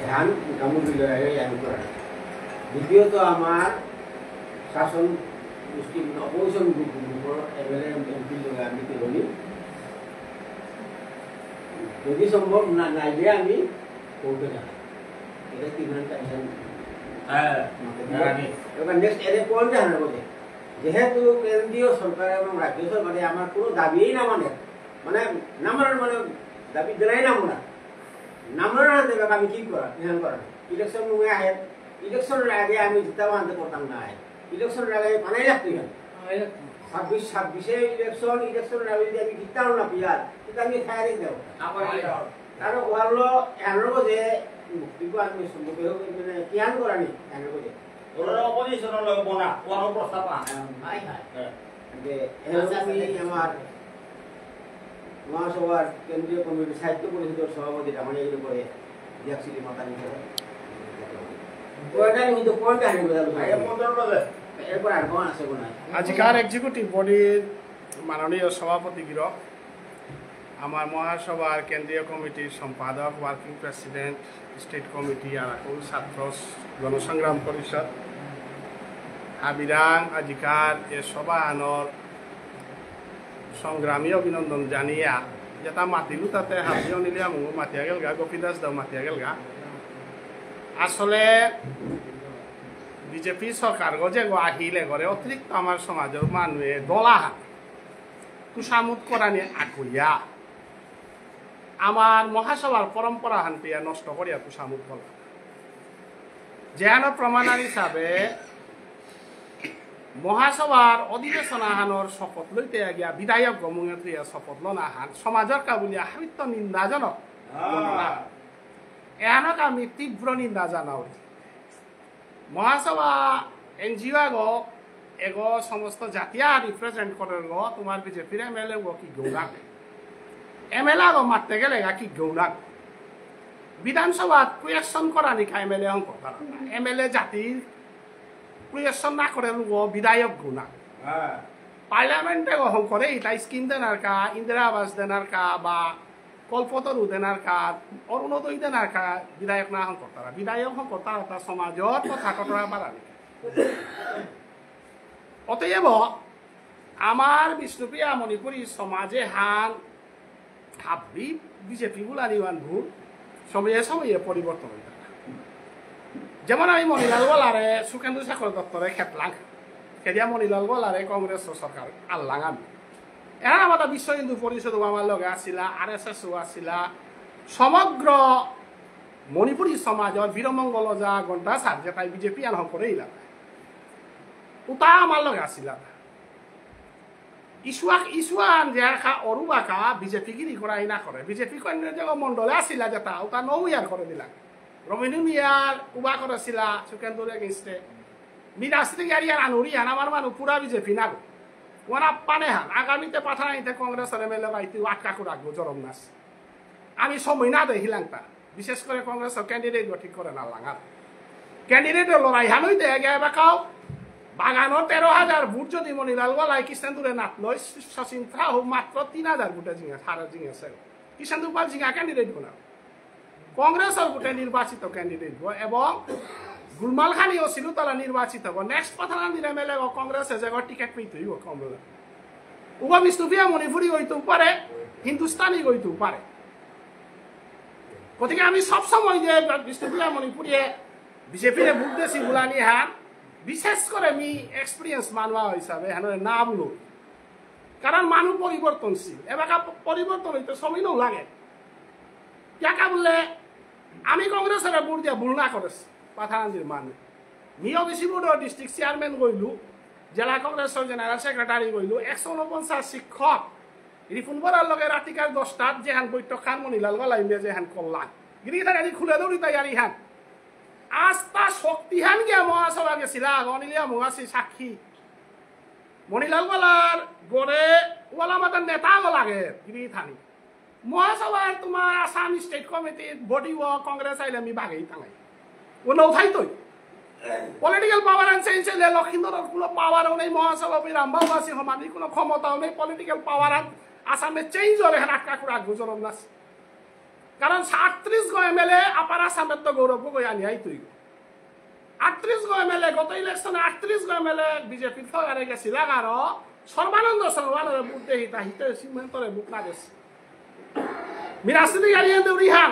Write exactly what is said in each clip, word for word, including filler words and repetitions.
এহান মোটামুটি লড়াইয়ে এহান করা। দ্বিতীয়ত আমার শাসন গোষ্ঠী, opposition group, এমএলএ, এমপি লগে আমি কি বলি, যদি সম্ভব না, নাইলে আমি কোর্টে যাই। এটা কি মানে টেনশন? হ্যাঁ, মাথা দিয়ে। এবার নেক্সট এর পয়েন্ট জানা বলে, যেহেতু কেন্দ্রীয় সরকার এবং রাজ্য সরকারে আমার কোনো দাবিই না মানে, মানে না মানার মানে দাবি জানাই না মনে। নামরা না দেবে আমি কি করা, কিহান করা? ইলেকশন মুঙে আহে, ইলেকশন আগে আমি জিতা মানতে করতাম না আহে। ইলেকশন আগে বানাই রাখতে হবে। ছাব্বিশ, ছাব্বিশে ইলেকশন, ইলেকশন আগে যদি আমি জিততাম না পিয়ার, কিন্তু আমি ফায়ারিং দেব। আবার তার ওয়ারলো এনরো যে মুক্তিগো আমি সম্ভব মানে কিহান করা নেই, এনরো যে। ওরা অপোজিশন লোক বোনা, ওরা প্রস্তাব আনে। High high. হ্যাঁ। যে এরকমই আমার মহাসভার কেন্দ্রীয় কমিটির সাহিত্য পরিষদের সভাপতি রামানি এগুলো করে দিয়াকসিলি মাতানি করে। ওটা কিন্তু কোনটা হয়ে গেল? আগে পনেরো বছর। এরপর আর কোন আছে কোন? আজিকার এক্সিকিউটিভ বডির মাননীয় সভাপতি গিরক, আমার মহাসভার কেন্দ্রীয় কমিটির সম্পাদক, ওয়ার্কিং প্রেসিডেন্ট, স্টেট কমিটি, আর এখন ছাত্র গণসংগ্রাম পরিষদ, হাবিরাং আজিকার এ সভাহানর সংগ্রামী অভিনন্দন জানিয়া, যেটা মাতিলু তাতে হাবি অনিলে আমুঙ্গো মাতিয়া গেলগা, গোপীদাস দাও মাতিয়া গেলগা। আসলে বিজেপি সরকার গো যে গো আহিলে গরে অতিরিক্ত আমার সমাজের মানুয়ে দলাহান তুষামুদ করানি আকুইয়া আমার মহাসভার পরম্পরা হানপিয়া নষ্ট করিয়া তুষামুদ করা। যেহানো প্রমাণার হিসাবে মহাসভার অধিবেশন আহানোর শপথ লইতে গিয়া বিধায়ক গমুঙে থইয়া শপথ লনা হান সমাজর কা বুলিয়া হাবিত্ত নিন্দাজনক। হ্যাঁ। এহানক আমি তীব্র নিন্দা জানাও। মহাসভা এনজিও আগো এগো সমস্ত জাতিয়া রিপ্রেজেন্ট করে গো, তোমার বিজেপির এমএলএ গো কি গৌরাং? এমএলএ আগো মারতে গেলে গা কি গৌরাং? বিধানসভা কুয়েশন করা নিকা এমএলএ হং করতারা। এমএলএ জাতির কুয়েশন না করে লুগো বিধায়ক গুণা। হ্যাঁ। পার্লামেন্টে গো হং করে ইতা স্কিম দেনার কা, ইন্দিরা আবাস দেনার কা বা কল্পতরু দেনার কা, অরুণোদয় দেনার কা, বিধায়ক না হং করতারা। বিধায়ক হং করতারা তা সমাজর কথা কতরা বাড়ানি। অতএব আমার বিষ্ণুপ্রিয়া মণিপুরী সমাজে হান হাব্বি বিজেপি বুলানি ওয়ান ভুল সময়ে সময়ে পরিবর্তন হইতা। যেমন আমি মণিলাল গোয়ালারে সুখেন্দু শেখর দত্তরে খেপলাং, খেদিয়া মণিলাল গোয়ালারে কংগ্রেস সরকার আল্লাং আমি। এরা আমার বিশ্ব হিন্দু পরিষদ আমার লগে আসিলা, আরএসএস আসিলা, সমগ্র মণিপুরী সমাজর বীরমঙ্গল ওঝা ঘণ্টা স্যার যেটাই বিজেপি আন হকরে ইলা, উতা আমার লগে আসিলা। ইসুয়াক ইসুয়ান যে আর খা অরুবাকা বিজেপি গিরি করাই না করে, বিজেপি কন্যা যে মণ্ডলে আসিলা যেটা উতা নৌ ইয়ার করে দিলা। রবিনু মিয়ার উবা করেছিলা সুখেন্দুর এগেইনস্টে। মি রাজনীতি গাড়ি আর আনুরি হান আমার মানু পুরা বিজেপি না গো। ওরা পানে হান আগামীতে পাঠানাইতে কংগ্রেস এমএলএ বাইতে আটকা করে রাখবো জরম নাস। আমি সময় না দেই হিলাংতা। বিশেষ করে কংগ্রেসর ক্যান্ডিডেট ঠিক করে না লাঙার। ক্যান্ডিডেটর লড়াই হানই দেয়া গিয়া এবার কাও বাগানো তেরো হাজার ভোট যদি মণিলাল গোয়ালাই কৃষ্ণেন্দুরে নাত লয়, শচীন ঠাহ মাত্র তিন হাজার ভোটে জিঙে, হারে জিঙেছে। কৃষ্ণেন্দু পাল জিঙা ক্যান্ডিডেট না। কংগ্রেসর ভোটে নির্বাচিত ক্যান্ডিডেট এবং গুলমাল খানি ও সিলুতলা নির্বাচিত হব। নেক্সট পাথানানির এমএলএ ও কংগ্রেসে যে টিকিট পেইতে হইব কমলা। উবা বিষ্ণুপ্রিয়া মণিপুরী হইতেও পারে, হিন্দুস্তানি হইতেও পারে। গতিকে আমি সবসময় যে বিষ্ণুপ্রিয়া মণিপুরীয়ে বিজেপিরে ভোট দেছি বুলানি হান, বিশেষ করে আমি এক্সপিরিয়েন্স মানুয়া হিসাবে হান না বুলো। কারণ মানু পরিবর্তনশীল, এবাকা পরিবর্তন হইতে সময় নাও লাগে। কিয়াকা বুললে আমি কংগ্রেসরে ভোট দিয়া ভুল না করেছি, পাথানানির মানু। মি ওবিসি বোর্ডর ডিস্ট্রিক্ট চেয়ারম্যান গইলু, জেলা কংগ্রেসর জেনারেল সেক্রেটারি গইলু, একশো ঊনপঞ্চাশ শিক্ষক রিপুন বরার লগে রাতিকার দশটাত যেহান বৈঠক খান মণিলাল গোয়ালাই মিয়া যেহান করলাম। গিরি থাকানি খুলে দৌড়ি তৈয়ারি হান। আস্থা শক্তি হান গিয়া মহাসভা গেছিলা, অনিলিয়া মহাসি সাক্ষী। মণিলাল গোয়ালার গড়ে ওয়ালা মাতার নেতা গো লাগে, গিরি থানি। মহাসভার তোমার আসাম স্টেট কমিটির বডি ও কংগ্রেস আইলে আমি বাগেই থাঙাই। ও নৌ থাইতই। পলিটিক্যাল পাওয়ার আন চেঞ্জ হইলে লক্ষিন্দর কোনো পাওয়ারও নেই, মহাসভা ওই রামবাবু আসি হমানি কোনো ক্ষমতাও নেই, পলিটিক্যাল পাওয়ার আন আসামে চেঞ্জ হলে হান আটকা করে আগুজরম নাস। কারণ আটত্রিশ গো এমএলএ আপার আসামেত্ত গৌরব গগৈ আনি আইতই। আটত্রিশ গো এমএলএ, গত ইলেকশনে আটত্রিশ গো এমএলএ বিজেপির ফগারে গেছিলা, আর সর্বানন্দ সোনোয়ালরে ভোট দেহিতা হিতে সীমান্তরে ভোট না গেছে। মি রাজনীতি গাড়িয়ে দেউরি হান,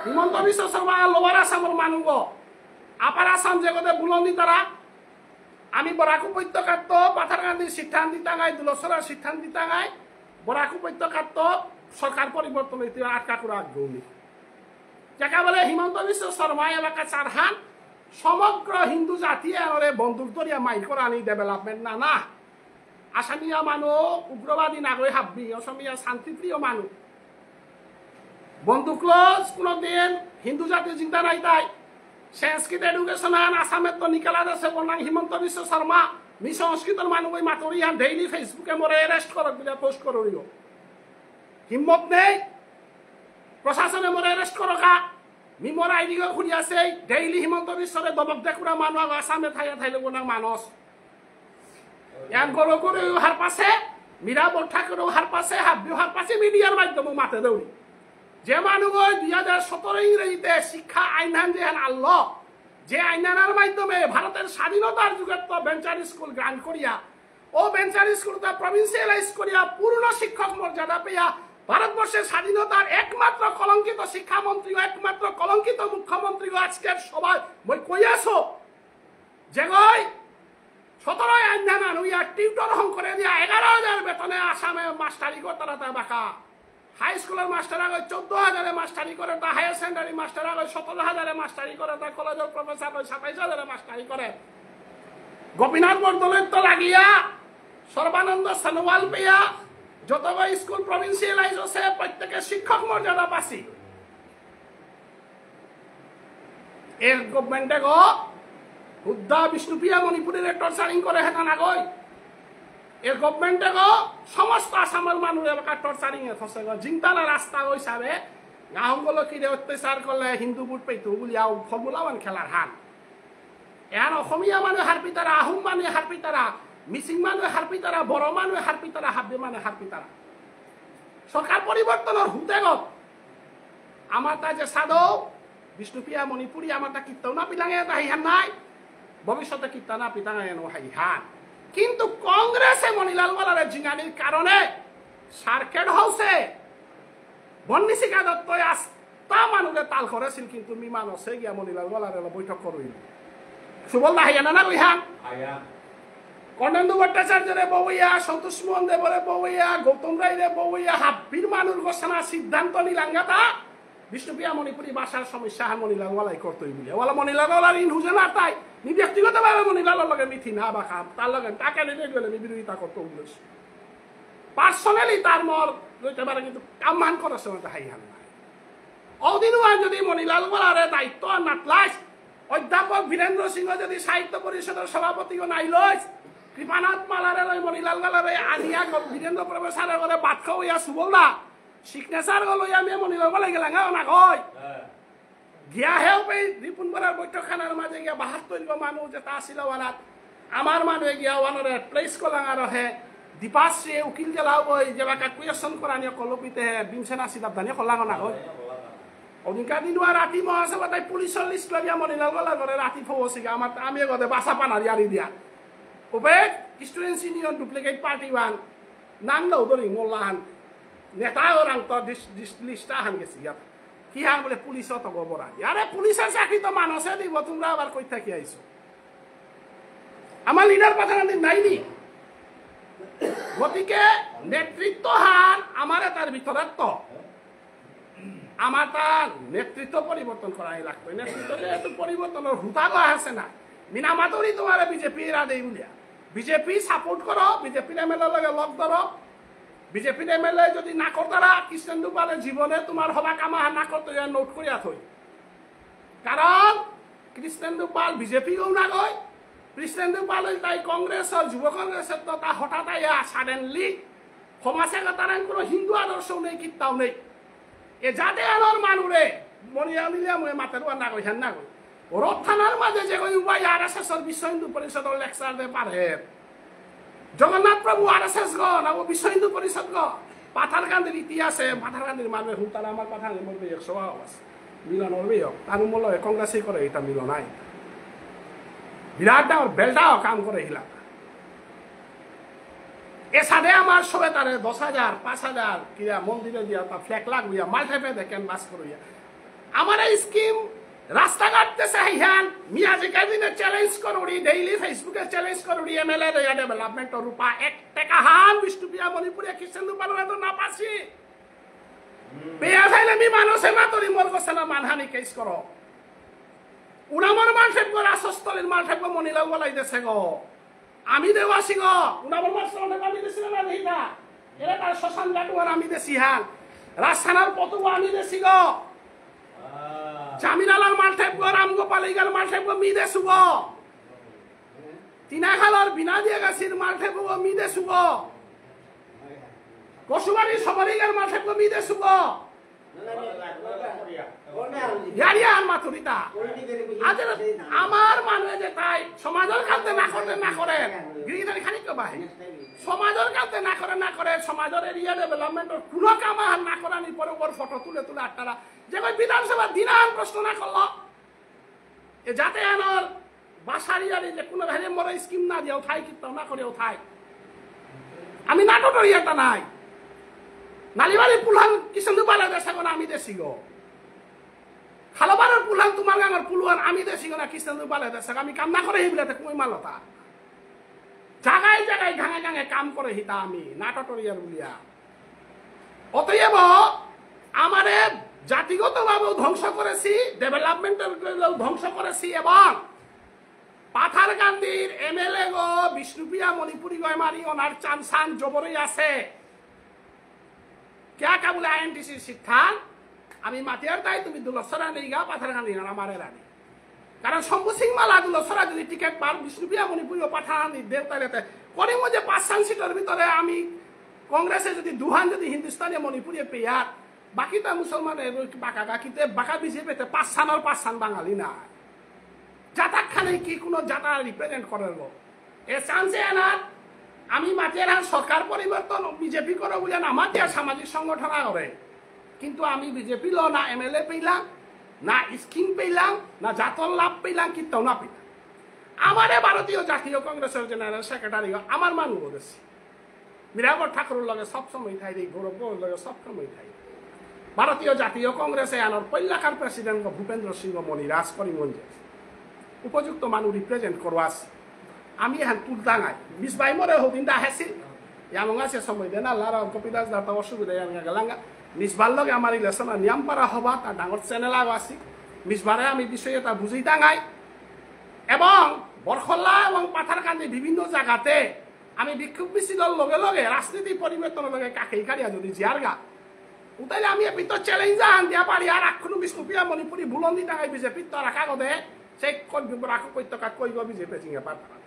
হিমন্ত বিশ্ব শর্মা লোয়ার আসামর মানুগ, আপার আসাম যেগদে বুলন্দি তারা, আমি বরাক উপত্যকাত্ত পাথারকান্দি সিদ্ধান্ত দিতাঙাই, দুলসরা সিদ্ধান্ত দিতাঙাই, বরাক উপত্যকাত্ত সরকার পরিবর্তন হইতে আটকা করে আগ্রহী। যাকে বলে হিমন্ত বিশ্ব শর্মা এলাকা চারহান সমগ্র হিন্দু জাতি এনরে বন্দুক ধরিয়া মাইর করানি ডেভেলপমেন্ট না, না। আসামিয়া মানু উগ্রবাদী নাগই হাব্বি, অসমীয়া শান্তিপ্রিয় মানু। বন্দুকলো কোনোদিন হিন্দু জাতি জিন্দা নাই তাই। সংস্কৃত এডুকেশন আন আসামেত্ত নিকালা দেসে বনাং হিমন্ত বিশ্ব শর্মা। মি সংস্কৃতর মানু ওই মাতুরি হান ডেইলি Facebook-এ মোরে অ্যারেস্ট করক বুলে পোস্ট কররিও। হিম্মত নেই। প্রশাসনে মোরে অ্যারেস্ট করকা। মি মোর আইডি গো খুলি আছে। ডেইলি হিমন্ত বিশ্বরে দবক দেখুরা মানু আগ আসামে থাইয়া থাইলে বনাং মানুষ। ইয়ান গরো গরো হার পাশে, মীরা বৈঠকরও হার পাশে, হাব্বিও হার পাশে মিডিয়ার মাধ্যমে মাতে দেউরি। যে মানু ওই দুই হাজার সতেরো ইংরেজিতে শিক্ষা আইনহান যেহান আনলো, যে আইনহানার মাধ্যমে ভারতের স্বাধীনতার যুগেত্ত ভেঞ্চার স্কুল গ্রান্ট করিয়া, ও ভেঞ্চার স্কুলতা প্রভিন্সিয়ালাইজ করিয়া পূর্ণ শিক্ষক মর্যাদা পেয়া ভারতবর্ষের স্বাধীনতার একমাত্র কলঙ্কিত শিক্ষামন্ত্রী ও একমাত্র কলঙ্কিত মুখ্যমন্ত্রী ও আজকের সভায় মই কইয়াছো, যেগই সতেরোই আইনহান আনুইয়া টিউটর হং করে দিয়া এগারো হাজার বেতনে আসামে মাস্টারি করতারা তা বাকা। হাই স্কুলর মাস্টার আগই চোদ্দ হাজারে মাস্টারি করে তা, হায়ার সেকেন্ডারি মাস্টার আগই সতেরো হাজারে মাস্টারি করে তা, কলেজর প্রফেসর আগই সাতাইশ হাজারে মাস্টারি করে। গোপীনাথ বরদলৈত্ত লাগিয়া, সর্বানন্দ সোনোয়াল পেয়া, যতগই স্কুল প্রভিন্সিয়ালাইজ হসে, প্রত্যেকে শিক্ষক মর্যাদা পাসি। এর গভর্নমেন্টে গো হুদ্দা বিষ্ণুপ্রিয়া মণিপুরীরে টর্চারিং করে হেতা নাগই। এর গভর্নমেন্টে গো সমস্ত আসামর মানুরে এবাকা টর্চারিং এ থসে গো। জিংতানা রাস্তা হিসাবে গাঁওগুলো কিরে অত্যাচার করলে হিন্দু ভোট পেইতো বুলিয়াও ফর্মুলা ওয়ান খেলার হান। এহান অসমীয়া মানু হারপিতারা, আহোম মানু হারপিতারা, মিচিং মানু হারপিতারা, বড়ো মানু হারপিতারা, হাব্বি মানু হারপিতারা। সরকার পরিবর্তনর হুতেগত আমার তা যে সাধু বিষ্ণুপ্রিয়া মণিপুরী আমার তা কিত্তাও না পিলাঙে তা হাইহান নাই, ভবিষ্যতে কিত্তা না পিতাঙে নো হাইহান। কিন্তু কংগ্রেসে মণিলাল গোয়ালারে জিঙানির কারণে সার্কেট হাউসে বন্নিশিকা দত্তই আস্তা মানুরে তাল করেছিল, কিন্তু মি মানসে গিয়া মণিলাল গোয়ালারে লগে বৈঠক করইল। সুবল দা হাইয়া না না কইহান? হাইয়া। কর্ণেন্দু ভট্টাচার্যরে বউইয়া, সন্তোষ মোহন দেবরে বউইয়া, গৌতম রায়রে বউইয়া, হাব্বির মানুর ঘোষণা সিদ্ধান্ত নিলাঙ্গাতা বিষ্ণুপ্রিয়া মণিপুরী ভাষার সমস্যা হান মণিলাল গোয়ালাই করতই বুলিয়া। ওয়ালা মণিলাল গোয়ালার ইন হুজে না তাই, মি ব্যক্তিগতভাবে মণিলালর লগে মিথি না বা খাম, তার লগে তাকে নিয়ে গেলে মি বিরোধিতা করতে উল্লেখ। পার্সোনালি তার মর লইতে পারে, কিন্তু কামহান করার সময় তো হাইহান নাই। অদিন ওয়ান যদি মণিলাল গোয়ালারে দায়িত্ব আর নাতলাইস, অধ্যাপক বীরেন্দ্র সিংহ যদি সাহিত্য পরিষদের সভাপতিও নাই লইস, কৃপানাথ মালারে লই মণিলাল গোয়ালারে আনিয়া গ-, বীরেন্দ্র প্রফেসরের ঘরে ভাত খাওয়াইয়া সুবল দা, সিগনেচার গো লইয়া আমি মণিলাল গোয়ালাই গেলাঙা না কই। হ্যাঁ। গিয়া হেও পে রিপুন বরার বৈঠকখানার মাঝে গিয়া বাহাত্তর গো মানু যেতা আসিল ওয়ানাত, আমার মানু গিয়া ওয়ানরে প্লেস করলাঙা রহে, দীপাশ্রী উকিল জেলাও ওই যে বাকা কুয়েশন করানি কলপিতে ভীমসেন আসিল আবদানি করলাঙা না কই। ওদিনকা দিন ওয়া রাতি মহাসভা তাই পুলিশর লিস্ট লাগিয়া মণিলাল গোয়ালার ঘরে রাতি ফৌসিগা আমার আমি গদে বাসা পানারি আরি দিয়া। ওপে students union duplicate party one নাম দাও ধরি মোল্লাহান নেতা ওরাং তো লিস্ট আহান গেছি ইয়াত। কি হান বুলে পুলিশ অত গোবর আনি। আরে পুলিশর চাকরি তো মানসে দিব, তোমরা আবার কই থাকি আইছো? আমার লিডার পাঠান দিন নাইনি। গতিকে নেতৃত্ব হান আমার তার ভিতরে তো। আমার তার নেতৃত্ব পরিবর্তন করাই লাগবে। নেতৃত্ব যেহেতু পরিবর্তন হুতালো আছে না। মিনা মাতুরি তোমার বিজেপি এরা দেই বুলিয়া। বিজেপি সাপোর্ট করো, বিজেপির এমএলএ লগে লগ ধরো। বিজেপির এমএলএ যদি না করতারা, কৃষ্ণেন্দু পালে জীবনে তোমার হবা কামা না করতো, ইয়া নোট করিয়া থই। কারণ কৃষ্ণেন্দু পাল বিজেপি গো না গই, কৃষ্ণেন্দু পাল তাই কংগ্রেস আর যুব কংগ্রেসের তো তা হঠাৎ আয়া সাডেনলি সমাজে তারাং কোনো হিন্দু আদর্শও নেই, কিত্তাও নেই। এ জাতে আলোর মানুরে মরিয়া মিলিয়া মরে মাতের ওয়া না গই, হ্যাঁ না গই। রথ থানার মাঝে যে গই উবাই আরএসএস আর বিশ্ব হিন্দু পরিষদ লেকচার দে পারে। জগন্নাথ প্রভু আরএসএস গো না ও বিশ্ব হিন্দু পরিষদ গো? পাথারকান্দির ইতিহাসে, পাথারকান্দির মানুষ হুতারা আমার পাথারকান্দির মধ্যে একশো আছে। মিলন হবে হোক। তার মূল্য কংগ্রেসই করে, এটা মিলন নাই। বিরাট ডাঙর বেলটাও কাম করে হিলা। এসাদে আমার সবে তারে দশ হাজার, পাঁচ হাজার, কিয়া মন্দিরে দিয়া তা ফ্ল্যাগ লাগুইয়া, মালঠেপে দে ক্যানভাস করিয়া। আমার এই স্কিম রাস্তাঘাট দেশে হাইহান, মি আজিকার দিনে চ্যালেঞ্জ করুরি, ডেইলি Facebook-এ চ্যালেঞ্জ করুরি, এমএলএ দেয়া ডেভেলপমেন্ট রূপা এক টাকা হান বিষ্ণুপ্রিয়া মণিপুরী খ্রিস্টান দুপালরা তো না পাসি। পেয়া থাইলে মি মানুষে মাতুরি মোর গোসেনা মানহানি কেস করো। উনামর মালঠেপ গো রাসস্থলীর মালঠেপ গো মনিলাল বলাই দেশে গো। আমি দেওয়াসি গো। উনামর মালঠেপ আমি দেশি না দেহিতা। এরা তার শ্মশান ঘাটুয়ার আমি দেশি হান। রাজস্থানের পতুয়া আমি দেশি গো। জামিনালার মালঠেপ গো, রামগোপাল ইগার মালঠেপ গো, মি দেশু গো। তিনাখালর বিনাদিয়া গাছির মালঠেপ গো, মি দেশু গো। কসুবাড়ি সবরিগার মালঠেপ গো, মি দেশু গো। ইয়ারিয়া আর মাতুরিতা। আজ আমার মানুষ যে তাই সমাজের কাছে না করে না করে, গিরিগিরি খানিক বাহি। সমাজের কাছে না করে না করে, সমাজের এরিয়া ডেভেলপমেন্ট কোনো কাম আর না করানি পরে ওর ফটো তুলে তুলে আটটারা। যে কই বিধানসভা দিনান প্রশ্ন না করলো, এ যাতে আনার বাসারি আরে যে কোনো ভাবে মোরা স্কিম না দিয়াও থাই, কিত্তাও না করেও থাই। আমি নাটক করি একটা নাই। নালিবাড়ি পুলহান কিষেন্দু বালা দেশে গো না আমি দেশি গো। খালাবারর পুলহান তোমার গাঙর পুলহান আমি দেশি গো না কিষেন্দু বালা দেশে গো। আমি কাম না করে হিবিলাতে কই মালতা। জাগায় জাগায় গাঙে গাঙে কাম করে হিতা আমি, নাটক করিয়ার বুলিয়া। অতএব আমারে জাতিগতভাবেও ধ্বংস করেছি, ডেভেলপমেন্টের ধ্বংস করেছি এবং পাথারকান্দির এমএলএ গো বিষ্ণুপ্রিয়া মণিপুরী গয়মারি ওনার চান্সান জবরই আছে। কিয়া কাবুলে আইএনটিসির সিদ্ধান্ত, আমি মাতিয়ার তাই তুমি দুলসরা নেইগা পাথারকান্দি না আমারে রানী। কারণ শম্ভু সিং মালা দুলসরা যদি টিকিট পার বিষ্ণুপ্রিয়া মণিপুরী ও পাথারকান্দি দেও তাইলে তে করিমগঞ্জে পাঁচহান সিটর ভিতরে আমি কংগ্রেসে যদি দুহান যদি হিন্দুস্তানি মণিপুরী পেয়ার, বাকিতা মুসলমানে বাকা গাকিতে বাকা বিজেপিতে পাঁচহানর পাঁচহান বাঙালি না। জাতাক খানে কি কোনো জাতা রিপ্রেজেন্ট করের গো? এ চান্সে আনার আমি মাতিয়ার হান সরকার পরিবর্তন বিজেপি করো বুলে না মাতিয়ার সামাজিক সংগঠন আগরে। কিন্তু আমি বিজেপি ল না এমএলএ পেলাম, না স্কিম পেলাম, না জাতর লাভ পেলাম, কিত্তাও না পেলাম। আমারে ভারতীয় জাতীয় কংগ্রেসের জেনারেল সেক্রেটারি আমার মানু বলেছি। মীরাবর ঠাকুরর লগে সব সময় থাই রে, গৌরব গৌরর লগে সব সময় থাই। ভারতীয় জাতীয় কংগ্রেসে আনার পৈলাকার প্রেসিডেন্ট ভূপেন্দ্র সিংহ মণি রাজ করিমগঞ্জে উপযুক্ত মানু রিপ্রেজেন্ট করো আছে। আমি এহান তুলতাঙাই। মিস ভাই মোরে হদিন দা হেসিল। ইয়ামং আছে সময় দেনা, লারা গোপীদাস দা তো অসুবিধা ইয়ার গেলাঙ্গা। মিস ভার লগে আমার রিলেশন নিয়াম পারা হবা, তা ডাঙর চ্যানেল আগ আছি। মিস ভারে আমি বিষয়ে তা বুঝিতাঙাই। এবং বরখলা এবং পাথারকান্দি বিভিন্ন জায়গাতে আমি বিক্ষোভ মিছিলর লগে লগে রাজনীতি পরিবর্তনর লগে কাকেই কারিয়া যদি জিয়ারগা, উতাইলে আমি এপিত চ্যালেঞ্জ আহান দিয়া পারি, আর এখনো বিষ্ণুপ্রিয়া মণিপুরী বুলন্দি টাঙাই বিজেপি তো রাখা গদে, সেই কই রাখো কই তো কাক কইব বিজেপি চিঙে পারতারা।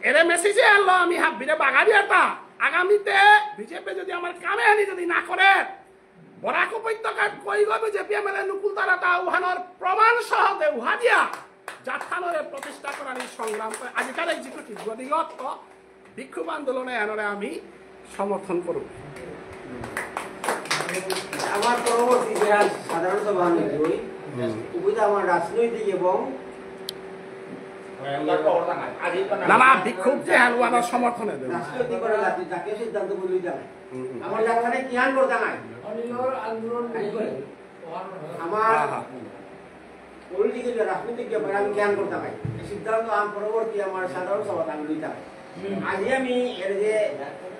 এরে মেসেজে আনলো আমি হাব্বিরে বাগাবি আতা, আগামীতে বিজেপি যদি আমার কামে আনি যদি না করে, বরাক উপত্যকাত কইগ বিজেপি এমএলএ নুকুলতারা তা উহানর প্রমাণ সহ দেউহা দিয়া জাতহানরে প্রতিষ্ঠা করানি সংগ্রাম করে আজিকার এক্সিকিউটিভ গদিগত বিক্ষোভ আন্দোলনে এনরে আমি সমর্থন করুম। আমার পরবর্তী যে সাধারণ সভা আমি করি, হুম। উভয় আমার রাজনৈতিক এবং না, না, বিক্ষোভ যে হান ওয়ানোর সমর্থনে দেব। রাজনৈতিক করে জাতি-, জাতীয় সিদ্ধান্ত বলে জানাই। হুম, হুম। আমার জাতহানে কিয়ান করতে নাই। অনিলর আন্দোলন নাই। আমার হ্যাঁ, হ্যাঁ। পলিটিক্যাল রাজনৈতিক ব্যাপারে আমি কিয়ান করতে নাই। এই সিদ্ধান্ত আম পরবর্তী আমার সাধারণ সভাত আমি লইতাম। হুম। আজি আমি এর যে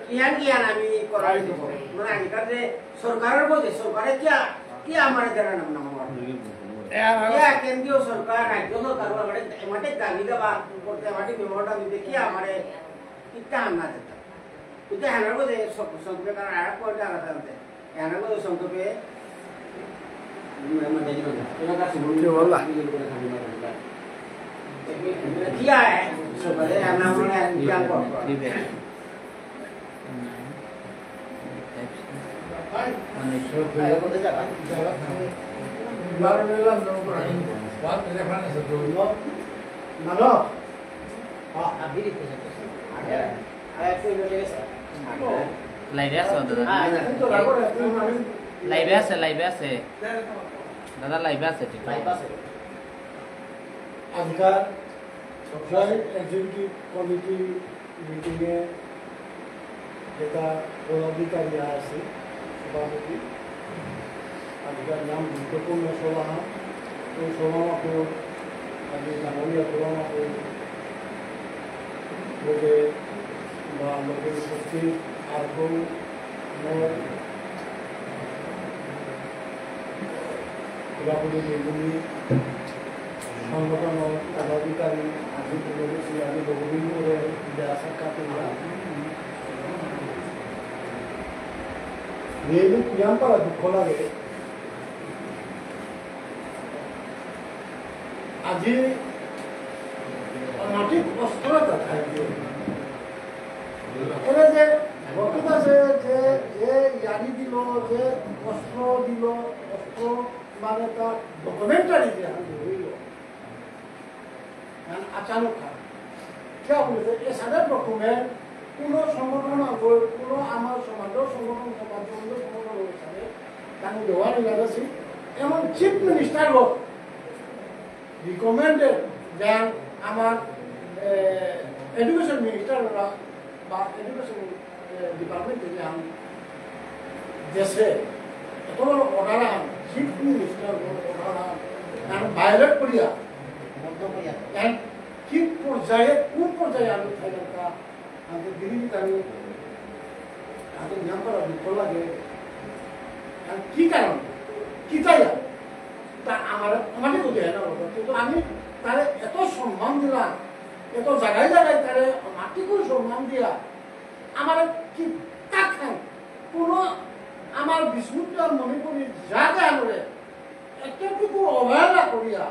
কিয়ান কিয়ান আমি করাই দেব। মানে আজিকাল যে সরকারের মধ্যে সরকারে কিয়া, কিয়া আমার এদের নাম নাম আমার। এ, আর কিয়া কেন্দ্রীয় সরকার, রাজ্য সরকার আমাদের, আমাদের দাবি দাবা করতে আমাদের মেমোরান্ডাম দিতে কিয়া আমাদের ইত্যা হামলা দিতে। উতে হানার গজে সং-, সংক্ষেপে কারণ আর পয়েন্ট আলাদা আনতে। হানার গজে সংক্ষেপে, উম, মানে, কি বললা? কি বললা? কি আয়? সকালে রান্না বান্না কি আর করবো? মানব। লাইভে আছে দাদা। লাইভে আছে, লাইভে আছে। দাদা লাইভে আছে, ঠিক আছে। লাইভ আছে। আজিকার সবসময় এক্সিকিউটিভ কমিটি মিটিংয়ে যেটা পদাধিকারী আছে, সভাপতি, আজিকার নাম গুরুত্বপূর্ণ সভা, ওই সভা মাত্র আজি ডাঙরিয়া সভা মাত্র লোকে বা লোকের উপস্থিত আর কেউ মোর সভাপতি বেগুনি সংগঠন পদাধিকারী আজি তুলে দিয়েছি, আমি বহুদিন ধরে যা সাক্ষাৎ করলাম। নিয়ে নিয়ে কিয়াম পারা দুঃখ লাগে। আজি অনৈতিক অস্ত্র এটা থাকে। এরা যে বক্তৃতা যে, যে, যে ইয়ারি দিল, যে অস্ত্র দিল, অস্ত্র মানে তার ডকুমেন্টারি যে আমি ধরিল। মানে আচানক হয়। কিয়া বুলে যে এসাদে ডকুমেন্ট কোনো সংগঠন আগর, কোনো আমার সমাজর সংগঠন, সমাজ, অন্য সংগঠন হিসাবে তাকে দেওয়া নিয়ে গেছি। এমন চিফ মিনিস্টার হোক, রিকমেন্ডেড যেন আমার, এ, এডুকেশন মিনিস্টার ওরা বা এডুকেশন, এ, ডিপার্টমেন্টে যে আমি দেশে এত বড় অর্ডার আন, চিফ মিনিস্টার বড় অর্ডার আন, আর ভায়োলেট করিয়া, মধ্য করিয়া। আর কি পর্যায়ে, কোন পর্যায়ে আমি থাইলাম তা, আমি তো দিল্লি আমি, আমি নিয়ম করা দুঃখ লাগে। আর কি কারণ? কি চাই আর? তা আমার, আমাকে তো দেয় না ওরা। কিন্তু আমি তারে এত সম্মান দিলাম, এত জায়গায় জায়গায় তারে আমাকে খুব সম্মান দিয়া, আমার কি তাখান কোনো আমার বিষ্ণুপ্রিয়া মণিপুরী জায়গা হলে এতটুকু অবহেলা করিয়া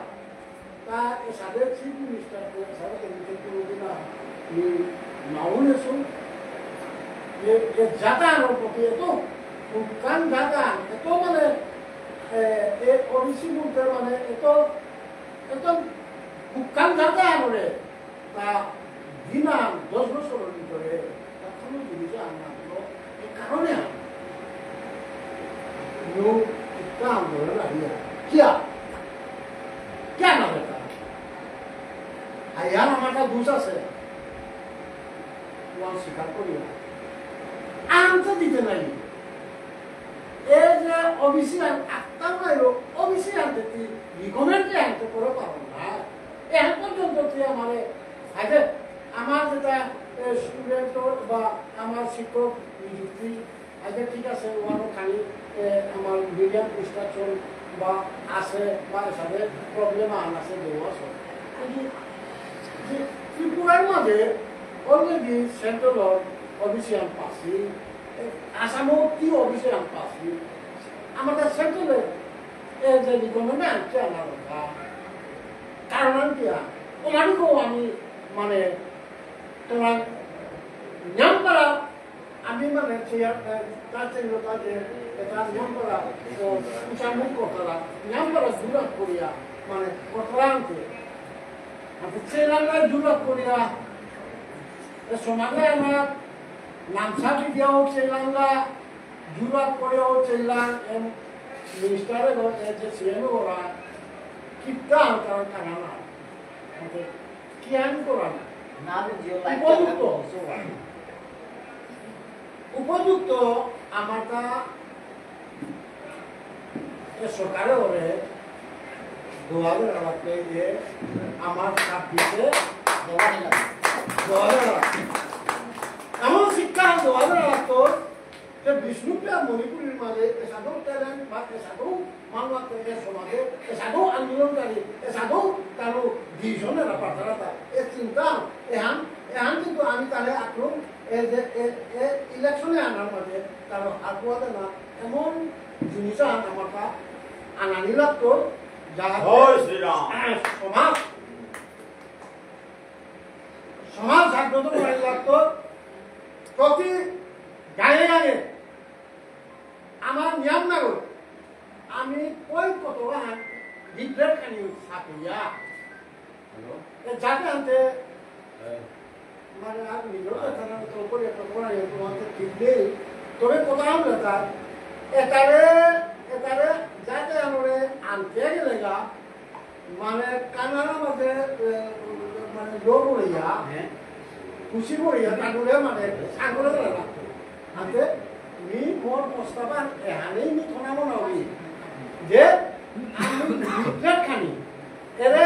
তা এসাদে চিফ মিনিস্টার করে এসাদে এমনি কোনো দিন আমি মাউন এসো। এ, এ জায়গা আমার প্রতি এত হুকান জায়গা, এত মানে, এ, এ ওবিসি বলতে মানে এত, এত হুকান জায়গা আমারে তা দিনা দশ বছর ভিতরে তা কোনো জিনিস আনা হলো এই কারণে আনা। নো, কিতা আন্দোলন আহিয়া? কিয়া? কিয়া না বেটা? আইয়া আমার তা দোষ আছে। ওয়ান স্বীকার করিয়া। আনতে দিতে নাই। এ যে ওবিসি আন, আত্মা নাই, ওবিসি আনতে তুই রিকমেন্ডে আনতে করে পারো না। এখন পর্যন্ত তুই আমারে, আগে আমার যেটা, এ, স্টুডেন্ট বা আমার শিক্ষক নিযুক্তি, আগে ঠিক আছে, ওয়ানো খালি, এ, আমার মিডিয়াম ইনস্ট্রাকশন বা আছে, বা এসাদে প্রবলেম আন আছে, দেওয়া আছে। কিন্তু যে ত্রিপুরার মাঝে already সেন্ট্রাল ওবিসি আন পাসি, এ, আসামও কি ওবিসি আন পাসি, আমাদের সেন্ট্রালে এ যে রিকমেন্ড আনছে আমার কথা। কারণ আমি কি আন? ওনারও আমি মানে তোমার নাম করা আমি মানে চেয়ার, এ, তার চেয়ার, তার চেয়ার, এটা নিয়ম করা, ও, উচ্চারণ করতারা, নিয়ম করা জুরা করিয়া, মানে, করতারা আনতে। আচ্ছা, চেলাঙ্গা জুরা করিয়া, এ, সমাজে আমার নামসা দিয়াও চেলাঙ্গা, জুরা করিয়াও চেলাং, এম, মিনিস্টারে গো, এ, যে সিএম ওরা, কিত্তা আনতারা কানা না। আচ্ছা, কিয়ান করান? না, আমি জিও লাইভ উপযুক্ত। চ্যানেল বলছো। উপযুক্ত আমারতা এ সরকারে ওরে দোয়ারে রাখতে যে আমার ছাব্বিশে দোয়ারে রাখতে। দোয়ারে রাখতে। এমন শিক্ষা দোয়ারে রাখতো যে বিষ্ণুপ্রিয়া মণিপুরীর মাঝে এসাদে ট্যালেন্ট বা এসাদে মানুষ আছে, এ সমাজে এসাদে আন্দোলনকারী, এসাদে তারও ভিশন এরা পাঠারাতা, এ চিন্তা, এহান, এহান কিন্তু আমি তারে আক্রম, এ যে, এ, এ ইলেকশনে আনার মাঝে তারও হাত ওয়াতে না, এমন জিনিস আন আমার তা আনানি লাগতো, যাহাতে জয় শ্রীরাম। সমাজ, সমাজ জাগ্রত করা লাগতো, প্রতি গায়ে গায়ে আমার নিয়ম নাগর, আমি কই কত হান বিদ্রোহ খানি সাপিয়া। হ্যালো। এ যাতে আনতে, হ্যাঁ। মানে, আর নিজের কথা না তো করে, তো করে, তো আনতে ঠিক নেই। তবে কথা হলো তার, এতারে, এতারে যাতে আমরা আনতে গেলে গা, মানে কানাড়া মাঝে, এ, মানে লোভ হইয়া, হ্যাঁ। খুশি হইয়া, তাগুলে মানে সাগরে গেলে না। আনতে মি মোর প্রস্তাব আর এহানেই মি থনা মনে হবি। যে আমি regret খানি। এরে,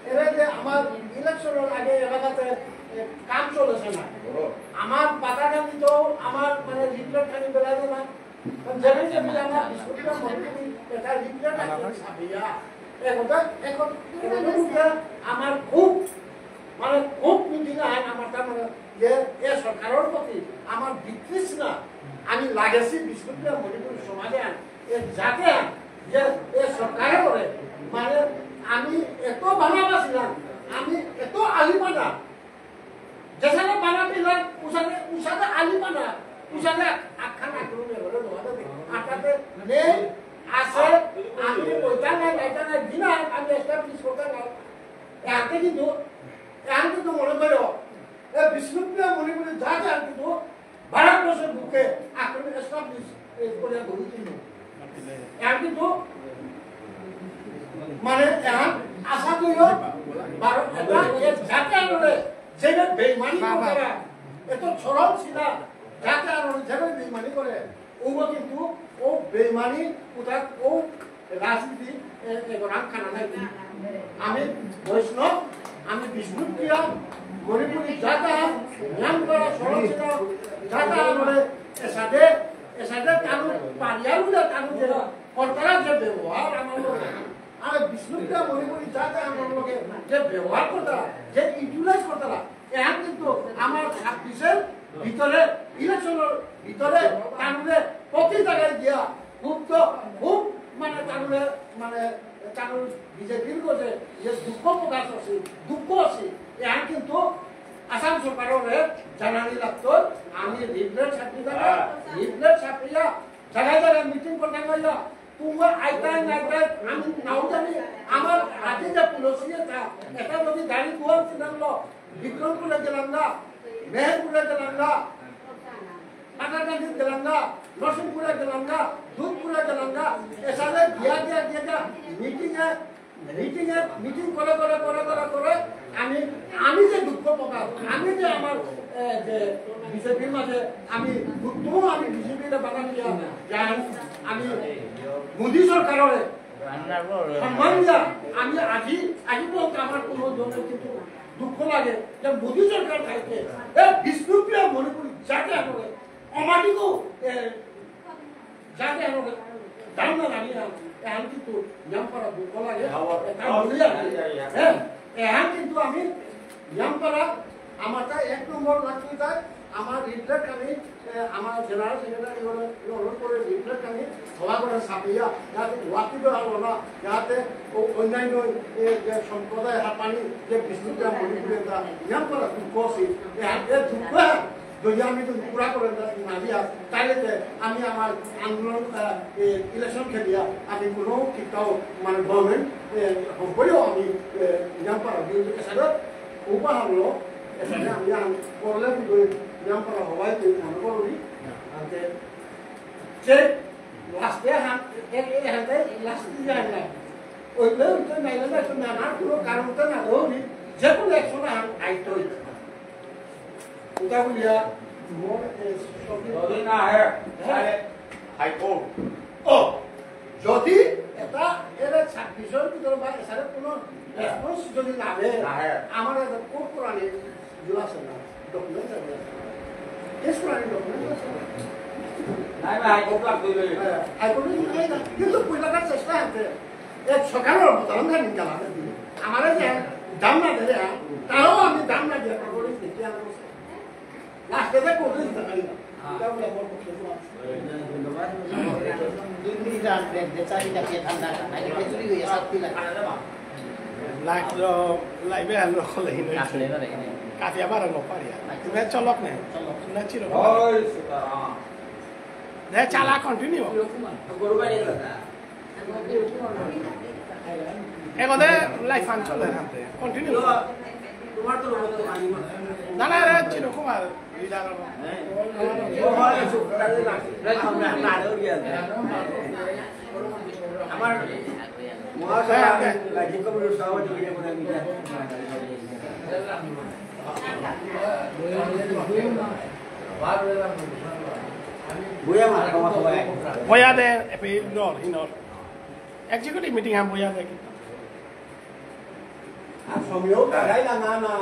এরে যে আমার ইলেকশনের আগে এলাকাতে, এ, কাম চলেছে না। আমার পাতাকান্দি তো আমার মানে regret খানি বেড়াবে না। কারণ যেখানে যেখানে আমার বিষ্ণুপ্রিয়া মণিপুরী এটা regret আছে সাবিয়া। এখন তো, এখন, এখন তো আমার খুব, মানে খুব মিটিং আহেন আমার তার মানে যে এ সরকারের প্রতি আমার বিতৃষ্ণা আমি লাগেছি বিষ্ণুপ্রিয়া মণিপুরী সমাজে আন। এ জাতে আন, যে এ সরকারে করে, মানে আমি এত বানা বাসিলাম, আমি এত আলি বানা, যেসারে বানা দিলাম, উসারে, উসারে আলি বানা, উসারে আ-, আখান আক্রমণ করে দেওয়া যাবে। আটাতে নেই, আছে, আমি ওইটা না, এটা না, দিনা আমি establish করতে না। এহাতে কিন্তু, এহান কিন্তু মনে করো, এ বিষ্ণুপ্রিয়া মণিপুরী জাতে আন কিন্তু ভারতবর্ষের বুকে আক্রমণ establish, এ, করে গড়ে তুলল। এহান কিন্তু, মানে, এহান আশা করিও, ভারত, এটা, এ জাতে আনলে, যেভাবে বেইমানি করে, এত সরল সিধা, যাতে আর যেভাবে বেইমানি করে, ও কিন্তু ও বেইমানি, ওটা ও রাজনীতি, এ, এ, রাম খানা নাই। আমি বৈষ্ণব, আমি বিষ্ণুপ্রিয়া, মণিপুরী জাতা, নিয়ম করা সরল সিধা, জাতা বলে, এসাদে, এসাদে তানু পারিয়ার বলে তানু যে, কর্তারা যে ব্যবহার আমার লোকে, আর বিষ্ণুপ্রিয়া মণিপুরী জাতে আমার লোকে যে ব্যবহার করতারা, যে ইউটিলাইজ করতারা, এহান কিন্তু আমার ছাব্বিশের ভিতরে, ইলেকশনের ভিতরে তানুরে প্রতি জায়গায় গিয়া খুব তো, খুব মানে তানুরে, মানে তানুর বিজেপির গজে যে দুঃখ প্রকাশ আছে, দুঃখ আছে, এহান কিন্তু আসাম সরকাররে জানানি লাগতো। আমি লিফলেট ছাপিয়ে, লিফলেট ছাপিয়া জায়গায় জায়গায় মিটিং করতে গেলাম। তুমরা আইতাই নাইতাই আমি নাও জানি, আমার আজি যে পুলসি এটা, এটা যদি গাড়ি দুয়ার ছিলাম লো, বিক্রমপুরে গেলাম না, মেহেরপুরে গেলাম না, পাথারকান্দিত গেলাম না, নরসিংপুরে গেলাম না, দুধপুরে গেলাম না, এসারে গিয়া গিয়া গিয়া গিয়া মিটিং এ, মিটিং এ, মিটিং করে করে করে করে করে আমি, আমি যে দুঃখ প্রকাশ, আমি যে আমার, এ, যে বিজেপির মাঝে আমি দুঃখ, আমি বিজেপির বাগান দিয়া যান, আমি মোদী সরকাররে সম্মান দিয়া আমি আজি, আজি পর্যন্ত আমার কোনো জনের কিন্তু দুঃখ লাগে যে মোদী সরকার থাকতে এ বিষ্ণুপ্রিয়া মণিপুরী জাতি আমাদের অমাটিকো, এ, যাতে আমার দাম না জানি না, এহান কিন্তু নিয়াম পারা দুঃখ লাগে, এহান বলি আর কি। হ্যাঁ, এহান কিন্তু আমি নিয়াম পারা, আমার তা এক নম্বর লাগতে তাই, আমার লিফলেট খানি, এ, আমার জেনারেল সেক্রেটারি হলো, হলো করে লিফলেট খানি, সভা করে ছাপিয়া, যাতে ওয়াকি দেওয়া হলো না, যাতে ও অন্যান্য, এ, যে সম্প্রদায় হাঁপানি, যে বিষ্ণুপ্রিয়া মণিপুরী তা নিয়াম পারা দুঃখ আছে, এহান, এ দুঃখ যদি আমি তো পুরা করে না দিয়া, তাহলে যে আমি আমার আন্দোলন, আহ, এ, ইলেকশন খেলিয়া আমি কোনো কিতাও মানে গভর্নমেন্ট, এ, হবইও আমি, এ, নিয়াম পারা বিরুদ্ধে এসাদে উপহারলো, এসাদে আমি আন-, করলে কিন্তু নিয়াম পারা হবাই তুই মনে করবি। আনতে যে লাস্টে হান, এ, এ, হাতে লাস্টে যায় না। ওই তো, ওই তো নাইলে না, তো নানা কোনো কারণ তো না ধরি, যে কোনো একশো না হান আইতই। উদা বুলিয়া, মোর, এ, সবই যদি না হয়, হ্যাঁ। তাহলে হাইকোর্ট। ও, যদি এটা এর ছাব্বিশের ভিতরে বা এসারে কোনো রেসপন্স যদি না দেয়, না হয়। আমার এটা কোর্ট কোরআনে জুড়ে আছে না, ডকুমেন্ট আছে না। কেস কোরআনে ডকুমেন্ট আছে না। নাই, নাই, হাইকোর্ট লাগবে, লাগবে। হ্যাঁ, হাইকোর্টে যদি নাই না, কিন্তু পয়লাকার চেষ্টা আছে। এক সরকারের মতো আমরা নিয়ে গেলাম। আমার এই যে দাম না দেবে, হ্যাঁ, তাও আমি দাম না দিয়ে পারবো, এই দেখি আমরা লাস্টে যে কোর্টে দিতে পারি না। এটা আমরা বড় করতে পারবো। ধন্যবাদ। দুই মিনিট আর ব্রেক দে, চাবিটা কে ঠান্ডা, নাইলে খেচুড়ি হয়ে শাস্তি লাগে। লাইভ, লাইভে আলো খোলে হিনে। কাটিয়া বারো নো পারিয়া। তুমি চলক নে। চলক। না চিরক। ওই সুতরাং। দে চালা কন্টিনিউ। গরু বাড়ি গেল না। এগোদে লাইভ আন চলে হানতে। কন্টিনিউ। তোমার তো লোক তো আনি না। না, না, রে, চিরকুমার, leader হবো। আমার মহাসভা, হ্যাঁ, হ্যাঁ। রাজ্যিক কমিটির সভাপতি হয়ে পড়ে আমি। বইয়া মা, আমার সভায়। বইয়া দে, এপি ইগনোর, ইগনোর। Executive meeting হাম বইয়া দে কিন্তু। আর সময়ও কাটাই না, না, না।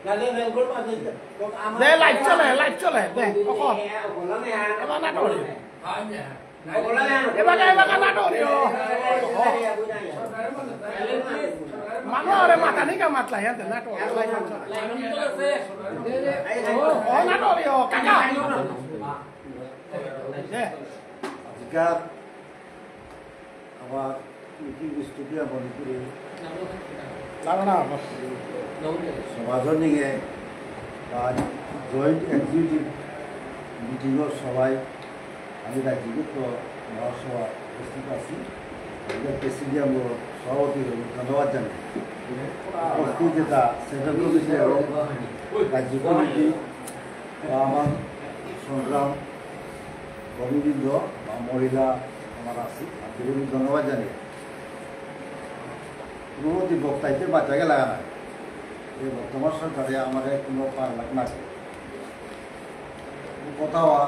নালে রেলগোর মাঝে তো আমার দে, live চলে, live চলে, দে, কখন? এবার না ডরিও। এবার, এবার না ডরিও। মানু আরে মাথা নিকা মাতলা, ইয়াতে না ডরিও, live চলে। ও, ও না ডরিও, কাকা। দে। আজিকার আমার মিটিং বিষ্ণুপ্রিয়া মণিপুরী না, না, না, আমার সমাজর নিয়ে বা জয়েন্ট এক্সিকিউটিভ মিটিংর সভায় আমি রাজ্যিক মহাসভা উপস্থিত আছি। আমি প্রেসিডিয়ামর সভাপতি হয়ে ধন্যবাদ জানাই। উপস্থিত যেটা সেন্ট্রাল কমিটি এবং রাজ্য কমিটি বা আমার সংগ্রাম কর্মীবৃন্দ বা মহিলা আমার আছি, আমি ধন্যবাদ জানাই। পূর্ববর্তী বক্তাইতে বাচ্চাকে লাগা নাই। এই বর্তমান সরকারে আমাদের কোনো পার লাগ না আছে। কথা হওয়া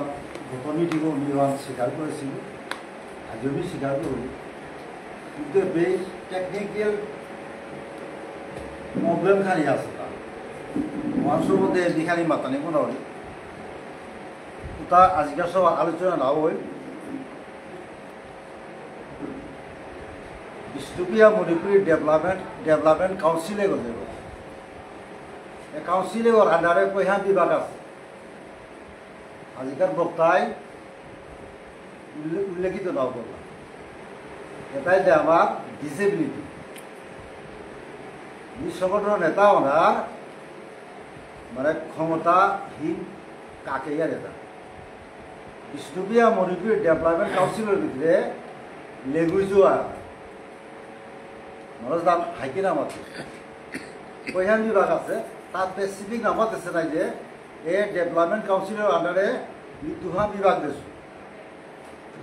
গত মিটিংও উনি হওয়ান স্বীকার করেছিল, আজও আমি স্বীকার করি। কিন্তু বেশ টেকনিক্যাল প্রবলেম খানি আছে তা। মানুষের মধ্যে এদিখানি মাতানি মনে হয়। তা আজকের সব আলোচনা না হই। বিষ্ণুপ্রিয়া মণিপুরী ডেভেলপমেন্ট, ডেভেলপমেন্ট কাউন্সিলে গজে। এ কাউন্সিলে ওর আন্ডারে কয়হান বিভাগ আছে। আজিকার বক্তায় উল্লে-, উল্লেখিত নাও করলাম। এটাই যে আমার ডিসেবিলিটি। এই সংগঠন নেতা ওনার মানে ক্ষমতাহীন কাকে আর এটা। বিষ্ণুপ্রিয়া মণিপুরী ডেভেলপমেন্ট কাউন্সিলর ভিতরে লেগুইজুয়া মানুষ দাম হাইকে নাম আছে। কয়হান বিভাগ আছে, তার স্পেসিফিক নাম আছে নাই যে এ ডেভেলপমেন্ট কাউন্সিলর আন্ডারে দুহান বিভাগ দেশ,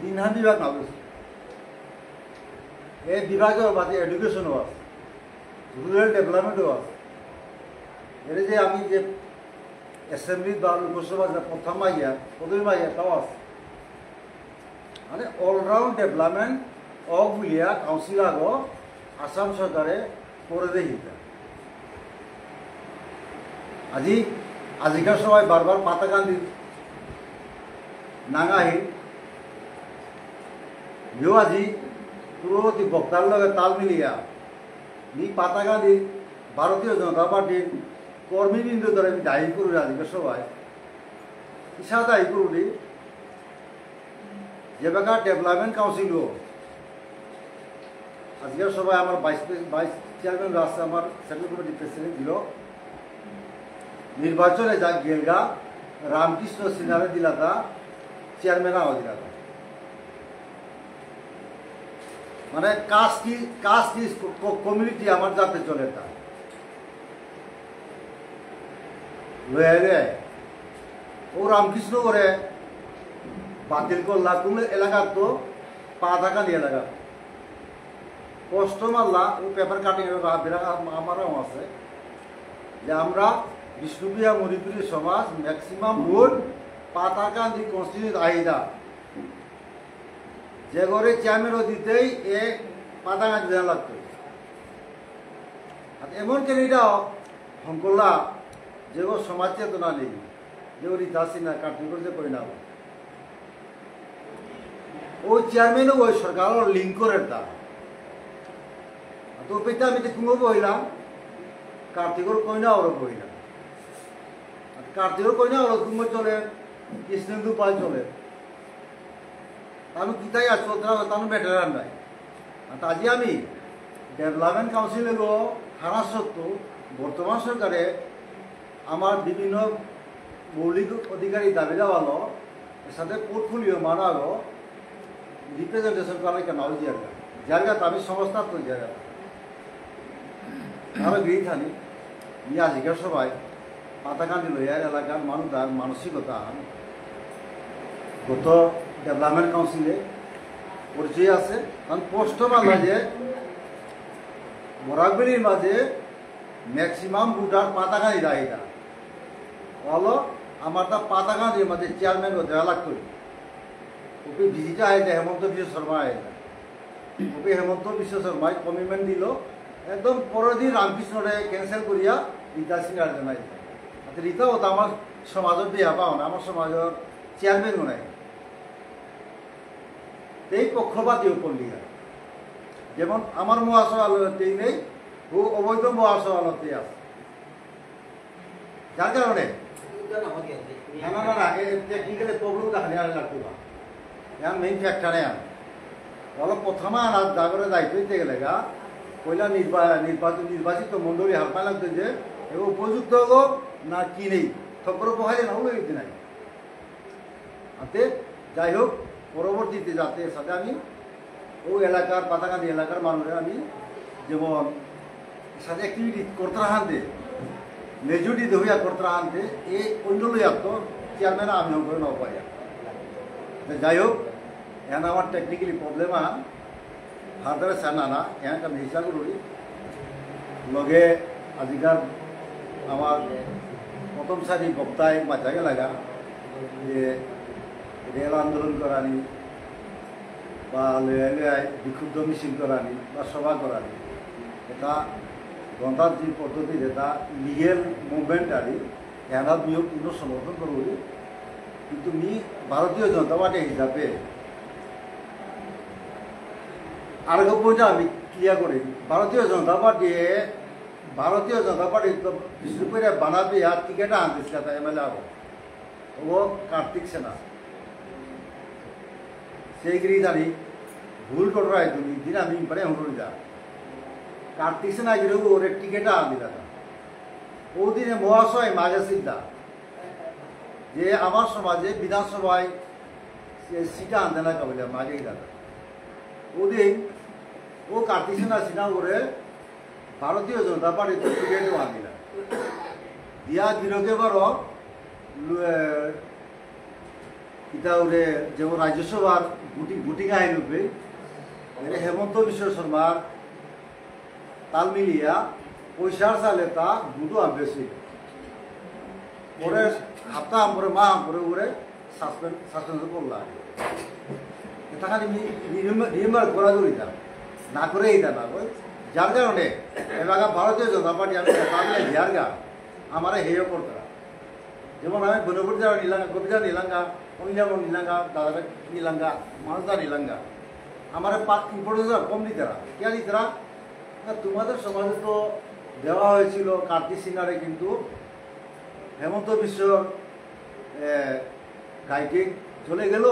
তিনহান বিভাগ না দেশ। এ বিভাগের বাদে এডুকেশনও আছে, রুরাল ডেভেলপমেন্টও আছে। এর যে আমি যে অ্যাসেম্বলি বা লোকসভা যে প্রথম মাইয়া, প্রথম মাইয়া তাও আছে। মানে অলরাউন্ড ডেভেলপমেন্ট অগ বুলিয়া কাউন্সিল আগো আসাম সরকারে করে দেহিতা। আজি, আজিকার সবাই বারবার পাতাকান্দি নাঙাহি। ইয়ো আজি পূর্ববর্তী বক্তার লগে তাল মিলিয়া মি পাতাকান্দি ভারতীয় জনতা পার্টির কর্মীবৃন্দ ধরে আমি দায়ী করুরি আজিকার সবাই। কিসা দায়ী করুরি? যেবাকা ডেভেলপমেন্ট কাউন্সিল ও, আজকের সভায় আমার ভাইস প্রে-, ভাইস চেয়ারম্যান আছে, আমার সেন্ট্রাল কমিটি প্রেসিডেন্ট দিল, নির্বাচনে যা গেলগা, রামকৃষ্ণ সিনহারে দিলাতা, চেয়ারম্যান আও দিলাতা। মানে কাস্ট কি, কাস্ট কি ক-, ক-, কমিউনিটি আমার জাতে চলে তা। লয়া লয়া। ও রামকৃষ্ণ করে বাতিল করলা, কোন এলাকার তো পাতাকান্দি এলাকা। কষ্ট মারলা, ও পেপার কাটিং এর বা বিরা-, আম-, আমারও আছে। যে আমরা বিষ্ণুপ্রিয়া মণিপুরী সমাজ ম্যাক্সিমাম ভোট পাতাকান্দি কনস্টিটিউয়েন্সি আহিদা। যে ঘরে চেয়ারম্যানও দিতেই এ পাতাকান্দি দেনা লাগতো। আর এমন কেন এটাও হংকল্লা যে ও সমাজ চেতনা নেই, যে ও রীতা সিনহা কার্তিকর যে পরিণাম। ও চেয়ারম্যানও ওই সরকারও লিঙ্ক করে তা। আর তো পেতে আমি তো কুমো বইলাম, কার্তিকর কইনা ওরও বইলাম। আর কার্তিকর কইনা ওরও কুমো চলে, কৃষ্ণেন্দু পাল চলে। তানু কিতাই আর চলতে হবে, তানু ম্যাটার আর নাই। আর আজি আমি ডেভেলপমেন্ট কাউন্সিল এগো হারা সত্ত্বেও বর্তমান সরকারে আমার বিভিন্ন মৌলিক অধিকারী দাবি দাওয়ালো এর সাথে পোর্টফোলিও মানাগো রিপ্রেজেন্টেশন করার কেন জায়গা, জায়গা তো আমি সংস্থা তো জায়গা। আরো গিয়ে থানি, ইয়ে আজিকার সবাই পাতাকান্দি লয়ার এলাকার মানুষ তার মানসিকতা আহান গত ডেভেলপমেন্ট কাউন্সিলে পরিচয় আছে। কারণ স্পষ্ট বাংলা যে বরাকবিলির মাঝে ম্যাক্সিমাম ভোটার পাতাকান্দি দায়িতা হলো। আমার তা পাতাকান্দির মাঝে চেয়ারম্যান ও দেওয়া লাগতো। ওপি ভিজিটা আইতে হেমন্ত বিশ্ব শর্মা আইতা। ওপি হেমন্ত বিশ্ব শর্মায় কমিটমেন্ট দিল, একদম পরের দিন রামকৃষ্ণরে ক্যান্সেল করিয়া বিদ্যা সিনহারে জানাই। আচ্ছা, রিতা ও তো আমার সমাজের বিয়া পাও না, আমার সমাজের চেয়ারম্যান নাই। এই পক্ষপাতী উপর লিয়া। যেমন আমার মহাসভা আলোতেই নেই, ও অবৈধ মহাসভা আলোতেই আছে। যার কারণে না, না, না, না, এ টেকনিক্যালি প্রবলেম দেখা নেই, আর লাগতো না। ইয়ার মেইন ফ্যাক্টর ইয়ার। বলো, প্রথমে আনার জাগরে দায়িত্ব দিতে গেলে গা, পয়লা নির্বা-, নির্বাচন, নির্বাচিত মণ্ডলী হারপাই লাগতো যে এ উপযুক্ত হবো না কি নেই, থপরে বহাইলে না হলো এই দিন আগে। আতে যাই হোক, পরবর্তীতে যাতে সাথে আমি ও এলাকার, পাতাকান্দি এলাকার মানুষের আমি যেমন সাথে অ্যাক্টিভিটি করতে হানতে, মেজরিটি হইয়া করতে হানতে, এই অন্য লইয়া তো চেয়ারম্যান আমি করে না পারি। আতে যাই হোক, এখন আমার টেকনিক্যালি প্রবলেম আন, হাজারে সানা না, এহান আমি হিসাব করি। লগে আজিকার আমার প্রথম সারি বক্তায় মাঝাগে লাগা যে রেল আন্দোলন করানি বা লয়া লয়া বিক্ষুব্ধ মিছিল করানি বা সভা করানি, এটা গণতান্ত্রিক পদ্ধতির এটা লিগেল মুভমেন্ট আর কি। এহানাত মিও পূর্ণ সমর্থন করবো। কিন্তু মি ভারতীয় জনতা পার্টি হিসাবে আরেকটা পয়েন্ট আমি ক্লিয়ার করি। ভারতীয় জনতা পার্টি, ভারতীয় জনতা পার্টি তো বিষ্ণুপ্রিয়া বানাবি আর টিকিট আনতেছিল তাই এমএলএ আবো। ও কার্তিক সেনা। সেই গিরি জানি ভুল টোটরায় তুমি দিন আমি মানে হুঁড়ি যা। কার্তিক সেনা গিরি ওরে টিকিট আন দিলা। ও দিনে মহাশয় মাঝে সিদ্ধা যে আমার সমাজে বিধানসভায় সে সিটা আনতে না কাবিলা মাঝে গিলা। ওদিন ও কার্তিক সেনা সিনহা করে ভারতীয় জনতা পার্টি তো টিকিট আনিলা। দিয়া দিলকে বারো লু-, এ, কিতা ওরে যেমন রাজ্যসভার ভোটিং, ভোটিং আইন রূপে, এরে হেমন্ত বিশ্ব শর্মার তাল মিলিয়া পয়সার সালে তা ভোটও আনতেছিল। পরে হাপ্তা আমরে মা আমরে ওরে সাসপেন্ড, সাসপেন্ড করলা। এটা খালি মি-, রিমেম্বার, রিমেম্বার করা দৌড়িতা, না করে এইটা না, ওই যার কারণে এলাকা ভারতীয় জনতা পার্টি আমি পারলে হিয়ারগা, আমারে হেয় করতারা। যেমন আমি বনবুর যারা নিলাঙ্গা, কবিতা নিলাঙ্গা, অনিলাম নিলাঙ্গা, দাদারা নিলাঙ্গা, মানসদা নিলাঙ্গা, আমারে পা-, ইম্পর্টেন্স কম দিতারা। কে দিতারা? না, তোমাদের সমাজে তো দেওয়া হয়েছিল কার্তিক সিনহারে, কিন্তু হেমন্ত বিশ্ব, এ, গাইডে চলে গেল,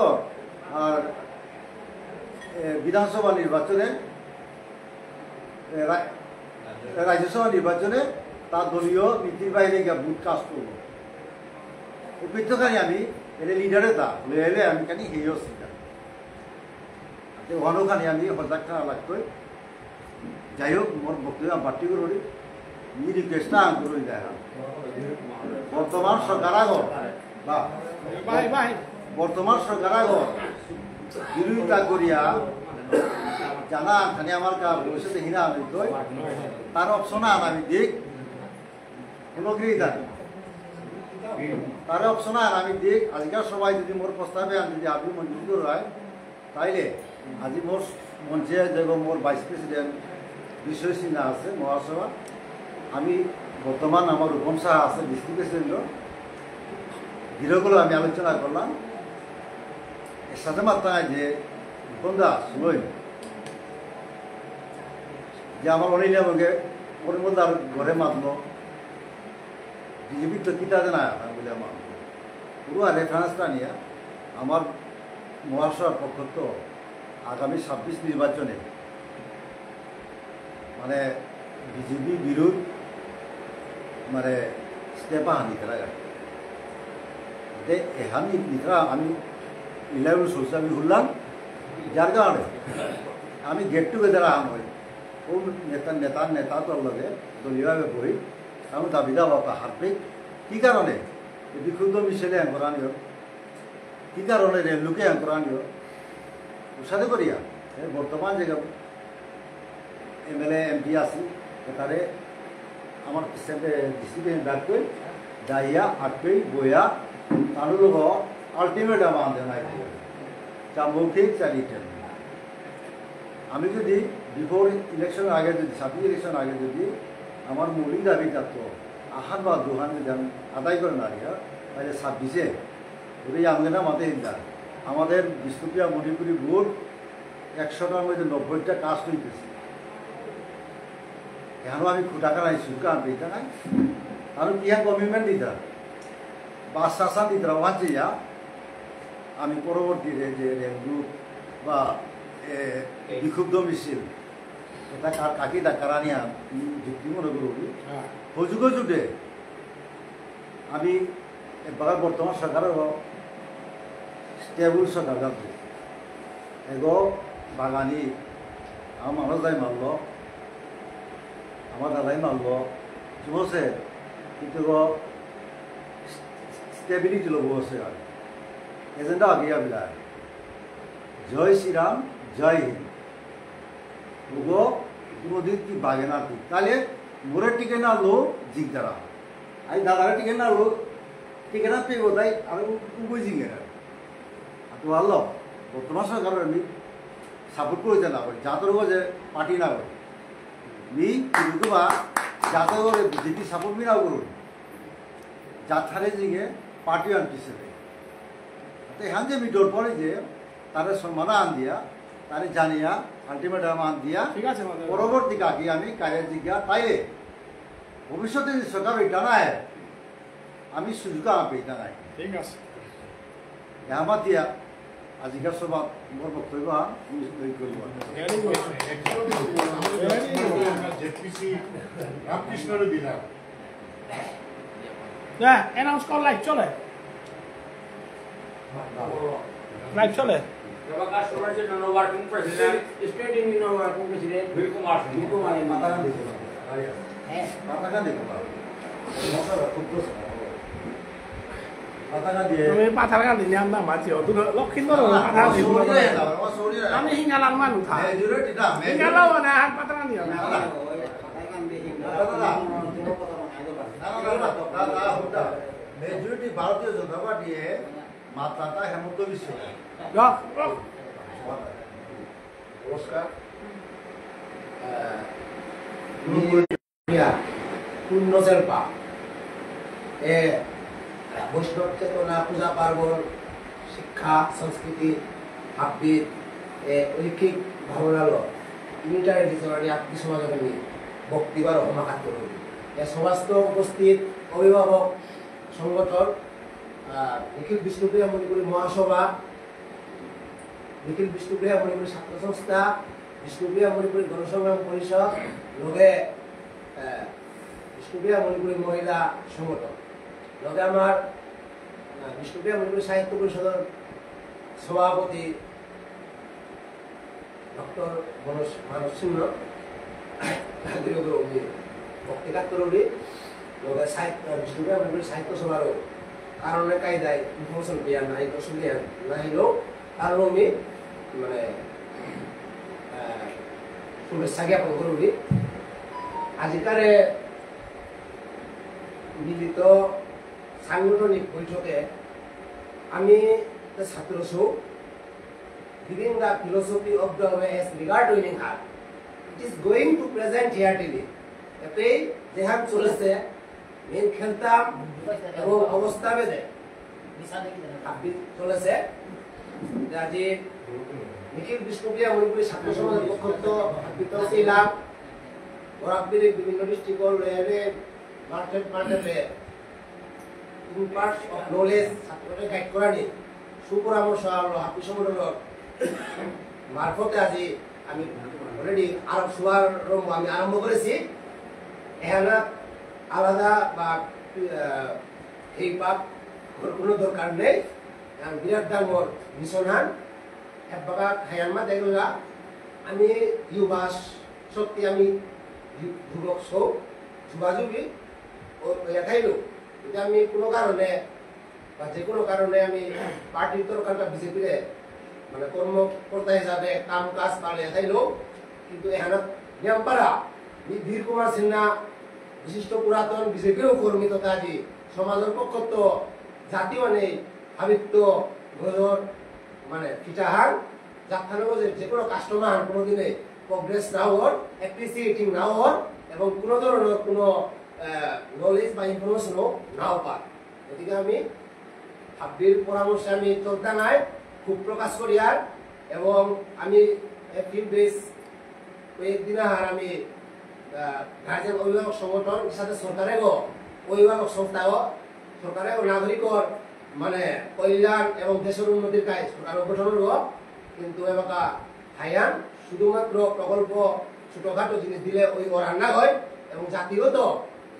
আর, এ, বিধানসভা নির্বাচনে, এ, রা-, রাজ্যসভা নির্বাচনে তার দলীয় নীতির বাইরে গিয়ে ভোট কাস্ট করলো। উপেক্ষাখানি আমি, এর লিডারে তা, লয়ে এলে আমি খানি হেয় সিনহার। তে ওহানো খানি আমি হজাক থাকা লাগতই। যাই হোক, মোর বক্তব্য আমি বাড়তি করুরি। মি রিকোয়েস্ট আন করুরি দেখা। বর্তমান সরকার আগর, বা, বাই, বাই। বর্তমান সরকার আগর বিরোধিতা করিয়া জানা খানি আমার কা ভবিষ্যতে হিনা আমি দই। তার অপশন আন আমি দিক। কোনো গিরি দান। তার অপশন আন আমি দিক। আজকাল সবাই যদি মোর প্রস্তাবে আন যদি আপনি মঞ্জুর করে হয়, তাইলে আজি মোর মঞ্চে যাব মোর ভাইস প্রেসিডেন্ট বিশ্বজিৎ সিনহা আছে মহাসভা, আমি বর্তমান আমার রূপম সাহা আছে ডিস্ট্রিক্ট প্রেসিডেন্ট, দীর্ঘগুলো আমি আলোচনা করলাম। এর সাথে মাত্রা যে রূপম দা শুনই যে আমার অনিল আমাকে পরিমলদার ঘরে মাতলো, বিজেপির তো কিতা দেনা আমি বলে আমার পুরো রেফারেন্সটা নিয়ে আমার মহাসভার পক্ষ তো আগামী ছাব্বিশ নির্বাচনে মানে বিজেপি বিরোধ মানে স্টেপ আহান নিতে লাগে। তে এহান নিতরা আমি ইলেভেন সোলসে আমি হুললাম, যার কারণে আমি গেট টুগেদার আহান হই। ও নেতা, নেতা, নেতা তোর লগে দলীয়ভাবে বহি, আমি দাবি দাবা হারপিক, কি কারণে এই বিক্ষুব্ধ মিছিল এহান করানি অর? কি কারণে রেল রোকে এহান করানি অর? উসাদে করিয়া, এ বর্তমান যে এমএলএ, এমপি আছি, তারে আমার ডিসিপি ডাকতই, যাইয়া, আটকই, বইয়া, তানুর লগে আলটিমেটাম আনতে নাই। চা মৌখিক, চা রিটেন। আমি যদি বিফোর ইলেকশন আগে যদি, ছাব্বিশ ইলেকশন আগে যদি আমার মৌলিক দাবি থাকতো, আহান বা দুহান যদি আমি আদায় করে না দিয়া, তাহলে ছাব্বিশে ওটাই আমগে না মাথায় চিন্তা। আমাদের বিষ্ণুপ্রিয়া মণিপুরী ভোট একশোটার মধ্যে নব্বইটা কাস্ট হইতেছে। এখনো আমি খুঁটাকা নাই, সুযোগ আমি দিতে নাই। আর কি এক কমিটমেন্ট দিতে, বা আশ্বাসন দিতে, ওখান চেয়ে যা আমি পরবর্তী রে-, যে রেল রোক বা, এ, বিক্ষুব্ধ মিছিল, এটা কার কাকি দা কারানিয়া যুক্তি মনে করবি। হ্যাঁ। হজুগ জুটে আমি এবার বর্তমান সরকারের স্টেবল সরকার যাতে এগো বাগানি আমার মানুষ যাই মারলো, আমার দাদাই মারলো, চুমসে কিন্তু এগো স্টেবিলিটি লোক বসে আর এজেন্ডা আগে আবিলা। জয় শ্রীরাম, জয় হিন্দ। উগো, উগো দিক কি বাগে না তুই। তাহলে মোরে টিকে না লো জিগদারা। আই দাদারে টিকে না লো, টিকে না পেয়ে বোধহয় আমি উ-, উগো জিগে না। আর তো ভালো, বর্তমান সরকার আমি সাপোর্ট করে দেন আবার। জাতর গো যে পার্টি না করে। মি কিন্তু বা জাতর গো বিজেপি সাপোর্ট মি না করুন। জাতহারে জিগে পার্টি আনতেছে। তো এখান যে মি ডর পড়ে যে তারে সম্মান আন দিয়া, তারে জানিয়া, আলটিমেটাম আন দিয়া, ঠিক আছে, মাধব। পরবর্তী কাকি আমি কাজে জিজ্ঞা তাইলে ভবিষ্যতে যদি সরকার ওই টানায়, আমি সুযোগ আর পেয়ে টানায়। ঠিক আছে। এ আমার দিয়া আজিকার সভা মোর বক্তব্য আমি এই করব। Very good. Very good. জেপিসি রামকৃষ্ণরে দিলাম। হ্যাঁ, অ্যানাউন্স কর, লাইভ চলে। লাইভ চলে। Prabhakar Suranjan, non working president. State union non working president. Bhil Kumar Singh. Bhil Kumar Singh. হ্যাঁ। তুমি পাথারকান্দি নিয়ে আমরা মাঝে অত লক্ষিন্দর পাথারকান্দি। আমি হিঙ্গালার মানুষ থা। হিঙ্গালা মানে আর পাথারকান্দি না। মেজরিটি ভারতীয় জনতা পার্টি মাত্রাটা হেমন্ত বিশ্ব। নমস্কার। আহ, পূর্ণ চেলপা। এ, বৈষ্ণব চেতনা, পূজা পার্বণ, শিক্ষা, সংস্কৃতি, হাব্বির, এ, ঐকিক ভাবনালো, ইউনিটারি ডিসঅর্ডার আত্মীয় সমাজকে নিয়ে ভক্তি বা রহমা কাজ করুন। এ সমস্ত উপস্থিত অভিভাবক সংগঠন, আহ, নিখিল বিষ্ণুপ্রিয়া মণিপুরী মহাসভা, নিখিল বিষ্ণুপ্রিয়া মণিপুরী ছাত্র সংস্থা, বিষ্ণুপ্রিয়া মণিপুরী গণসংগ্রাম পরিষদ, লগে, আহ, বিষ্ণুপ্রিয়া মণিপুরী মহিলা সংগঠন, লগে আমার, আহ, বিষ্ণুপ্রিয়া মণিপুরী সাহিত্য পরিষদর সভাপতি ডক্টর মনোজ, মানস সিংহ, তাদের উপরে উনি ভক্তি কাজ করুন, লগে সাহিত্য, বিষ্ণুপ্রিয়া মণিপুরী সাহিত্য সভারও কারণে কায়দায় ইনফরমেশন পেয়ে নাই, অসুবিধা নাই, তার আমি মানে, আহ, শুভেচ্ছা জ্ঞাপন করুরি। আজিকারে মিলিত সাংগঠনিক বৈঠকে আমি যে ছাত্র সৌ, giving the philosophy of the way as regard winning heart, it is going to present here today. এতেই যেহান চলেছে মেন খেলতাম এবং অবস্থা বেদে হাব্বি চলেছে। যে আজি নিখিল বিষ্ণুপ্রিয়া মণিপুরী ছাত্র সমাজর পক্ষ থেকে হাব্বিত ছিলাম। বরাকবিরে বিভিন্ন ডিস্ট্রিক্টর লয়ারে মার্কেট মার্কেটে ইম্পার্ট অফ নলেজ ছাত্ররে গাইড করানি সুপরামর্শ আর হাব্বি সংগঠনর মারফতে আজি আমি অলরেডি আরম্ভ শুয়ার রম্ব আমি আরম্ভ করেছি। এহানা আলাদা বা, আহ, এই পাপ কোনো দরকার নেই। কারণ বিরাট ডাঙর মিশন হান, এক বাবা খায়ান মা দেখলা, আমি ইউবাস শক্তি আমি যু-, যুবক সৌ, যুবাযুবি, ও, ও লেখাইলো। যদি আমি কোনো কারণে বা যে কোনো কারণে আমি পার্টির তরফ বিজেপিরে মানে কর্মকর্তা হিসাবে কাম কাজ পালে থাইলেও, কিন্তু এখানে নিয়ামপাড়া বি-, বীর কুমার সিনহা বিশিষ্ট পুরাতন বিজেপিরও কর্মী তথা আজি সমাজর পক্ষত জাতি মানে হাবিত্ত গজর মানে ফিটাহান জাতখানো যে যে কোনো কাস্টমার কোনো দিনে প্রোগ্রেস না হওয়ার, অ্যাপ্রিসিয়েটিং না হওয়ার এবং কোনো ধরনের কোনো নলেজ বা ইনফরমেশনও নাও পার। গতিকে আমি হাব্বির পরামর্শে আমি চলতা নাই খুব প্রকাশ করি আর, এবং আমি ফিল্ড বেস কয়েকদিন আর আমি গার্জিয়ান অভিভাবক সংগঠন সাথে সরকারেরও অভিভাবক সংস্থাও সরকারেরও নাগরিকর মানে কল্যাণ এবং দেশের উন্নতির কাজ সরকার গঠনের কিন্তু এবাকা হায়ান শুধুমাত্র প্রকল্প ছোটখাটো জিনিস দিলে ওই ও রান্না হয় এবং জাতিগত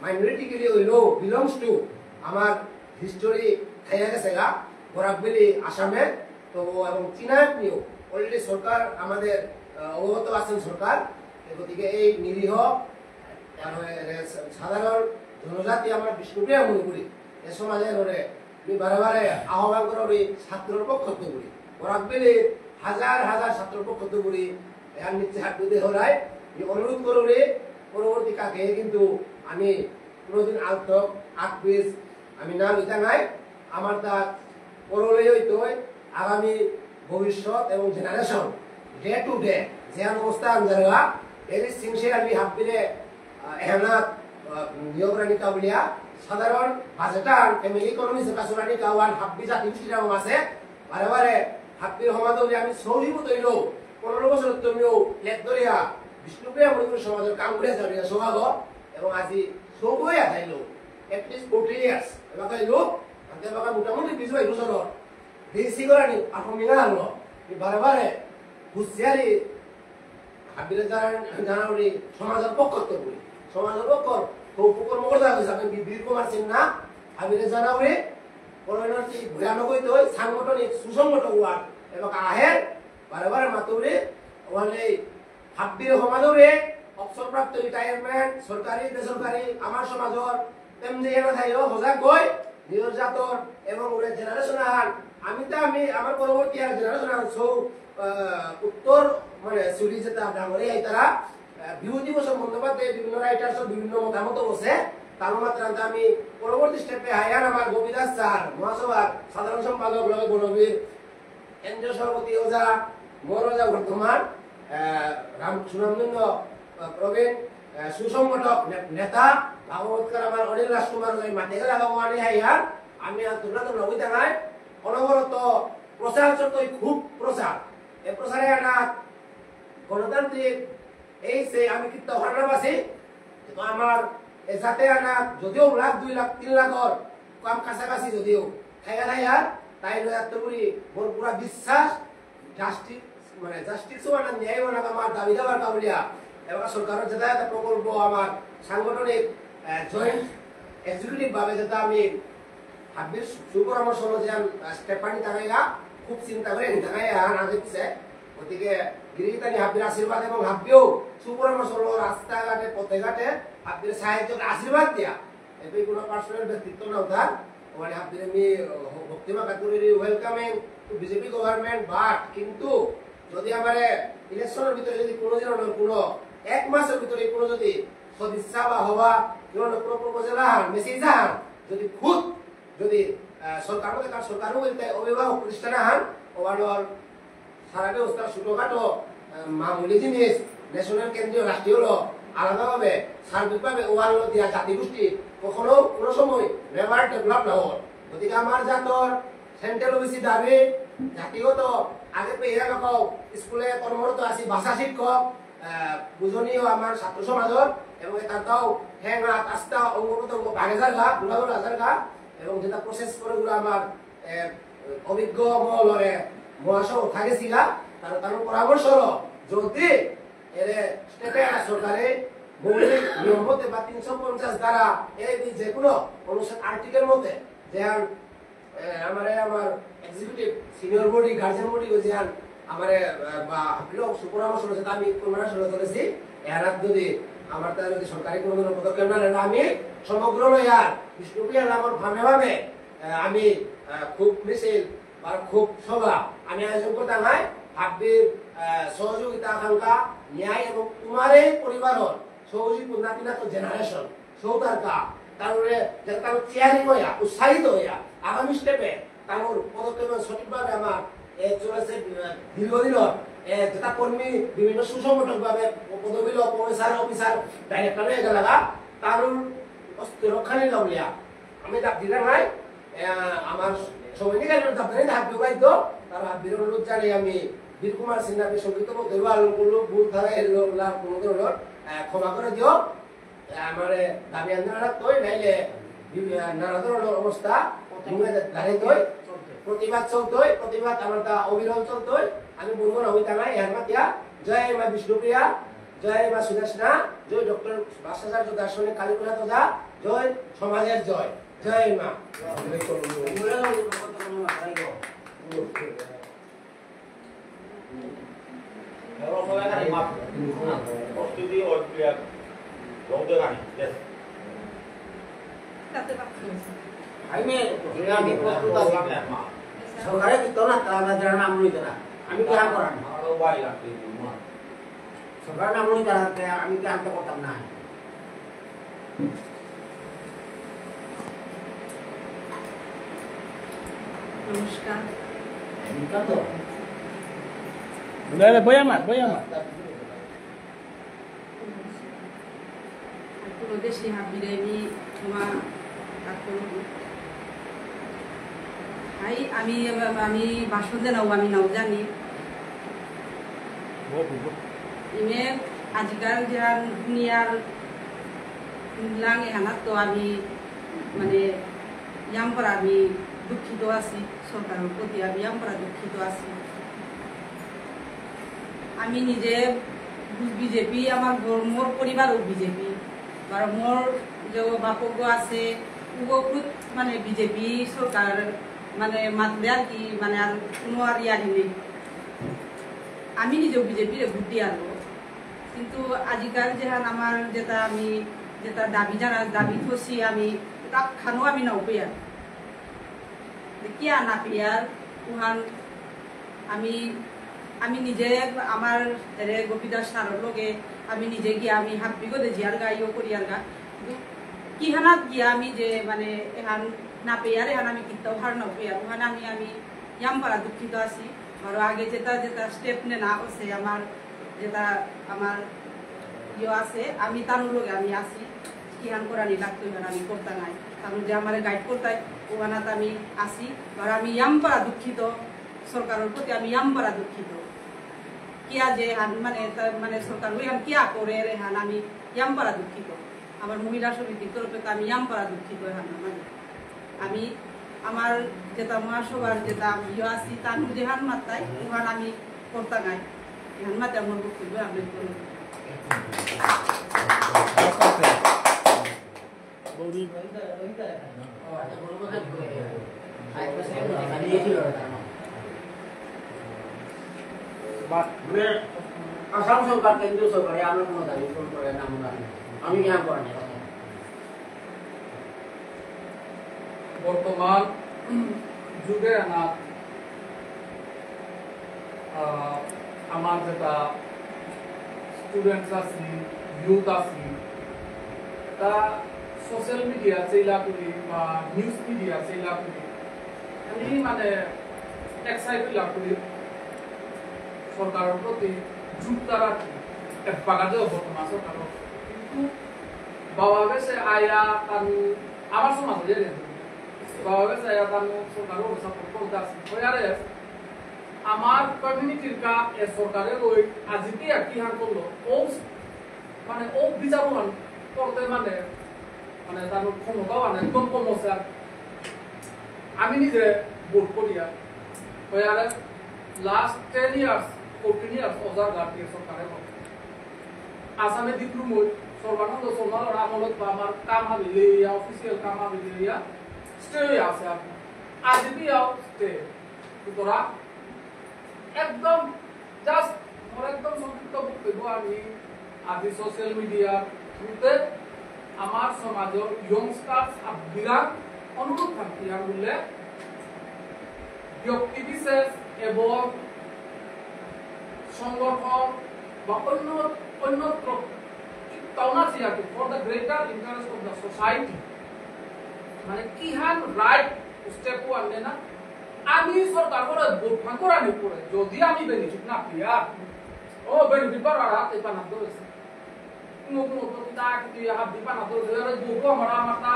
মাইনরিটি কে লিয়ে ওই লো বিলংস টু আমার হিস্টোরি থাইয়া গেছে গা, বরাক ভ্যালি আসামে, তো এবং চীনা নিয়েও অলরেডি সরকার আমাদের আহ, অবগত আছেন সরকার। গতিকে এই নিরীহ মানে সাধারণ জনজাতি আমার বিষ্ণুপ্রিয়া মণিপুরী এ সমাজে ধরে আমি বারে বারে আহ্বান করে ওই ছাত্রর পক্ষ থেকে বলি, বরাক ভ্যালির হাজার হাজার ছাত্রর পক্ষ থেকে বলি, এর নিচে হাত তুলে হরায় আমি অনুরোধ করুরি পরবর্তী কাকে কিন্তু আমি কোনোদিন আলতক আকবিজ আমি না লইতা নাই। আমার তা পরলেই হইতো আগামী ভবিষ্যৎ এবং জেনারেশন ডে টু ডে যে অবস্থা আনজারগা ভেরি সিনসিয়ারলি হাব্বিরে এহানাত নিয়োগরানি কাবুলিয়া সাধারণ বাজেটার ফ্যামিলি ইকোনমি সে কাসুরানি কাওয়ান হাব্বি জাতি গোষ্ঠীরাও আছে। বারে বারে হাব্বির সমাজে আমি সৌহি মতো হইল পনেরো বছর তুমিও লেট ধরিয়া বিষ্ণুপ্রিয়া মণিপুর সমাজের কাম করে যাবে সৌভাগ এবং আজি সৌভাগ আঠাইল এটলিস্ট ফোর্টি ইয়ার্স এবার লোক আনতে এবার মোটামুটি বিশ বাইশ বছর বেশি করানি আহমিনা আনলো বারে বারে হুঁশিয়ারি হাবিরে জানা জানাউরি সমাজের পক্ষ থেকে বলি সমাজের পক্ষ হৌপু কর্মকর্তা হিসাবে বি- বীর কুমার সিনহা হাবিরে জানাউরি পরবর্তী ভয়ানক হইতে হয় সাংগঠনিক সুসংগঠন হওয়ার এবং আহের বারে বারে মাতুরি ওয়ালে হাব্বির সমাজরে অবসরপ্রাপ্ত রিটায়ারমেন্ট সরকারি বেসরকারি আমার সমাজর তেমনি এনে থাইও সজাগ হই নিজের জাতর এবং ওরা জেনারেশন আহান আমি তো আমি আমার পরবর্তী আর জেনারেশন আহান সৌ আহ, উত্তর মানে সুরি যেটা ডাঙরে আইতারা আহ, বিভূতিভূষণ বন্দ্যোপাধ্যায় বিভিন্ন রাইটার্স বিভিন্ন মতামত বসে তার মাত্রান্ত আমি পরবর্তী স্টেপে হায়ার আমার গোপীদাস স্যার মহাসভার সাধারণ সম্পাদক লয় বনবীর কেন্দ্রীয় সভাপতি ওঝা মোর ওঝা বর্তমান আহ, রাম সুনামধন্য আহ, প্রবীণ আহ, সুসংগঠক নে- নেতা ভাগবতকার আমার অনিল রাজকুমার ওই মাঠে গেলে ভগবান হাইয়া আমি আর তোমরা তো নবী দেখায় অনবরত প্রচার চলতই খুব প্রচার এ প্রচারে একটা গণতান্ত্রিক এই সে আমি কিন্তু হরণবাসী তো আমার এসাতে আনা যদিও লাখ দুই লাখ তিন লাখ অর কম কাছাকাছি যদিও থাইয়া থাইয়া তাই লয়া তো করি মোর পুরা বিশ্বাস জাস্টিস মানে জাস্টিস ওয়ানা ন্যায় ওয়ানা আমার দাবি দাবার কাবুলিয়া এবং সরকারের যেটা একটা প্রকল্প আমার সাংগঠনিক জয়েন্ট এক্সিকিউটিভ ভাবে যেটা আমি হাবির সুপরামর্শ হলো যে আমি স্টেপানি তাকাইলা খুব চিন্তা করে নি তাকাই আর আগে পিছে গতিকে গিরিগিতানি হাবির আশীর্বাদ এবং হাবিও সুপরামর্শ হলো রাস্তাঘাটে পথে ঘাটে হাবির সাহায্য আশীর্বাদ দিয়া এতে কোনো পার্সোনাল ব্যক্তিত্ব না উঠার মানে হাবির আমি ভক্তিমা কাকুরি welcoming two BJP government but কিন্তু যদি আমারে ইলেকশনের ভিতরে যদি কোনো দিন কোনো এক মাসের ভিতরে কোনো যদি সদিচ্ছা বা হবা কোনো কোনো প্রপোজাল আহান মেসেজ আহান যদি খুদ যদি আহ, সরকার মধ্যে কারণ সরকারও বলতে অভিভাবক প্রতিষ্ঠান আহান ওভারঅল সারা ব্যবস্থা ছোটখাটো আহ, মামুলি জিনিস ন্যাশনাল কেন্দ্রীয় রাষ্ট্রীয় ল আলাদাভাবে সার্বিকভাবে ওভারঅল দিয়া জাতিগোষ্ঠী কখনো কোনো সময় নেভার ডেভেলপ না হয় গতিকে আমার জাতর সেন্ট্রাল ওবিসি দাবি জাতিগত আগে পেয়ে রাখো স্কুলে কর্মরত আছি ভাষা শিক্ষক আহ, বুঝনীয় আমার ছাত্র সমাজর এবং তার তাও হ্যাং আস্তা অঙ্গ প্রত্যঙ্গ ভাগে যারগা ঘুরা ঘুরা যারগা এবং যেটা প্রসেস করে গুলো আমার আহ, অভিজ্ঞ মহলরে মহাসভা থাকেছিলা তার তার পরামর্শ হলো যদি এরে স্টেটে সরকারে মৌলিক নিয়ম মতে বা তিনশো পঞ্চাশ দ্বারা এই যে কোনো অনুচ্ছেদ আর্টিকেল মতে যে আমার আমার executive senior body guardian body যে আমার বা ব্লক সুপরামর্শ হয়েছে আমি পনেরো ষোলো চলেছি এরা যদি আমার তার যদি সরকারি কোনো ধরনের পদক্ষেপ না নেন, আমি সমগ্র লয়ার বিষ্ণুপ্রিয়া নামর ফামে ফামে, আহ, আমি, আহ, খুব মিছিল বা খুব সভা আমি আয়োজন করতাম হয়। হাব্বির, আহ, সহযোগিতা, আকাঙ্ক্ষা, ন্যায় এবং তোমার এই পরিবারর সহযোগী নাতি নাতন জেনারেশন সৌতারকা, তারপরে যারা তার চেয়ারিং হইয়া, উৎসাহিত হইয়া, আগামী স্টেপে তার পদক্ষেপ সঠিকভাবে আমার, এ, চলেছে, এ, দীর্ঘদিন, এ, যেটা কর্মী বিভিন্ন সুসংগঠন ভাবে পদবী লো, প্রফেসর, অফিসার, ডাইরেক্টর হয়ে গেল গা, তার অস্তিত্ব রক্ষা নিলাম লিয়া। আমি দাবি দিলাম নাই, এ, আমার সবাই নিয়ে গেল দাবি নিয়ে হাত ঢুকাই তো, তার হাত বিরোধ জানি আমি বীর কুমার সিনহাকে সংক্ষিপ্ত বক্তব্য আলোচনা করলো, ভুল ধারা এলো, লাভ কোনো ধরনের, এ, ক্ষমা করে দিও। আমারে দাবি আন্দোলন রাখতই, নাইলে বি-, নানা ধরনের অবস্থা মুখে দাঁড়াইতই, প্রতিবাদ চলতই, প্রতিবাদ আমার তা অবিরল চলতই। আমি বলবো না হইতা নাই, এর মাতিয়া জয় মা বিষ্ণুপ্রিয়া, জয় মা সুদর্শনা, জয় ডক্টর ভাস্করাচার্য দার্শনিক কালীপ্রসাদ ওঝা, জয় সমাজের জয়, জয় মা। আমি, আমি প্রস্তুত আছি। সরকারে দিত না, তারা আমাদের নাম নিত না। আমি কি আর করার? সরকার নাম নিত না, আমি কি আর করতাম না? নমস্কার। বয়া মাত, বয়া মাত। কোনো দেশে হাবিরে আমি ক্ষমা প্রার্থনা করি। হাই, আমি, আমি ভাষণ দেনাও আমি নাও জানি। ইমে আজিকাল যেহান দুনিয়ার লাং এহানাত তো আমি মানে ইয়াম করা আমি দুঃখিত আছি, সরকারের প্রতি আমি ইয়াম করা দুঃখিত আছি। আমি নিজে বিজেপি, আমার ঘর, মোর পরিবারও বিজেপি, আর মোর যে বাপক আছে, উগো খুব মানে বিজেপি সরকার মানে মাতলে আর কি, মানে আর কোনো আর ইয়ারি নেই। আমি নিজেও বিজেপিরে ভোট দিয়ে আনবো, কিন্তু আজিকাল যেহান আমার যেটা আমি যেটা দাবি জানা দাবি থসি আমি তা খানো আমি নাও পেয়ার। কিয়া না পেয়ার উহান আমি, আমি নিজে আমার এরে গোপীদাস স্যারর লগে আমি নিজে গিয়া আমি হাব্বি গদে জিয়ার গা ইয়ো করিয়ার গা। কিন্তু কিহানাত গিয়া আমি যে মানে এহান না পেয়ার এহান আমি কিত্তাও হার না পেয়ার। উহান আমি, আমি ইয়াম পারা দুঃখিত আছি। বারো আগে যেটা, যেটা স্টেপ নেনা আছে আমার, যেটা আমার ইয়ে আছে, আমি তার লগে আমি আছি। কিহান করানি লাগতো এবার আমি করতা নাই। তার যে আমারে গাইড করতাই, ওখানাত আমি আছি। আর আমি ইয়াম পারা দুঃখিত, সরকারের প্রতি আমি ইয়াম পারা দুঃখিত। কিয়া যে হান মানে, তার মানে সরকার ওই হান কিয়া করে রে হান আমি ইয়াম পারা দুঃখিত। আমার মহিলা সমিতির তরফে তো আমি ইয়াম পারা দুঃখিত হান মানে। আমি আমার যেটা মহাসভার যেটা ইয়ে আছি, তার মধ্যে হান মাত্রায় ওখান আমি করতা নাই। এহান মাত্রায় আমার বক্তব্য আমি করব। মানে, আসাম সরকার, কেন্দ্রীয় সরকারে আমরা কোনো দাবি পূরণ করে না, আমরা, আমি জ্ঞান করেন। বর্তমান যুগে আমার, আহ, আমার যেটা স্টুডেন্টস আছি, ইউথ আছি, তা সোশ্যাল মিডিয়া চেইলা করি বা নিউজ মিডিয়া চেইলা করি, আমি মানে এক্সাইটেড লাভ করি সরকারের প্রতি যুক্ত রাখি, এক বাগাতেও বর্তমান সরকারও। কিন্তু বাবা বেশে আয়া তানু আমার সমাজে জানে। বাবা বেশে আয়া তানু সরকারও সাপোর্ট করতে আসে। ওই আরে আমার কমিউনিটির কা এ সরকারে ওই আজিতে আর কি হান করলো, ও মানে ও বিচারমান করতে মানে, মানে তার ক্ষমতা মানে একদম কম আছে। আর আমি নিজে ভোট করিয়া, ওই আরে last ten years, fourteen years ওজার গার্ডিয়ান সরকারে করে। আসামে ডিপ্লোম হই, সর্বানন্দ সোনোয়ালর আমলত বা আমার কাম হাবি লেয়া, অফিসিয়াল কাম হাবি লেয়া, স্টে হয়ে আছে আর কি। আজ দিয়াও স্টে। সুতরাং একদম জাস্ট মোর একদম সংক্ষিপ্ত বক্তব্য আমি আজি সোশ্যাল মিডিয়ার থ্রুতে আমার সমাজর ইয়ংস্টার্স আবিরাং অনুরোধ থাকতে বুললে ব্যক্তি বিশেষ এবং সংগঠন বা অন্য অন্যত্র তাও না চেয়াকে for the greater interest of the society মানে কি হান রাইট স্টেপ ওয়ান না আমি সরকার করে ভোট ফাঁক করানি পড়ে যদি আমি বেনিফিট না পিয়া ও বেনিফিট পারা রাত এই পানা ধরেছে কোনো কোনো প্রতি তা কিন্তু হাত দি পানা ধরেছে আরে ভোট আমার আমার তা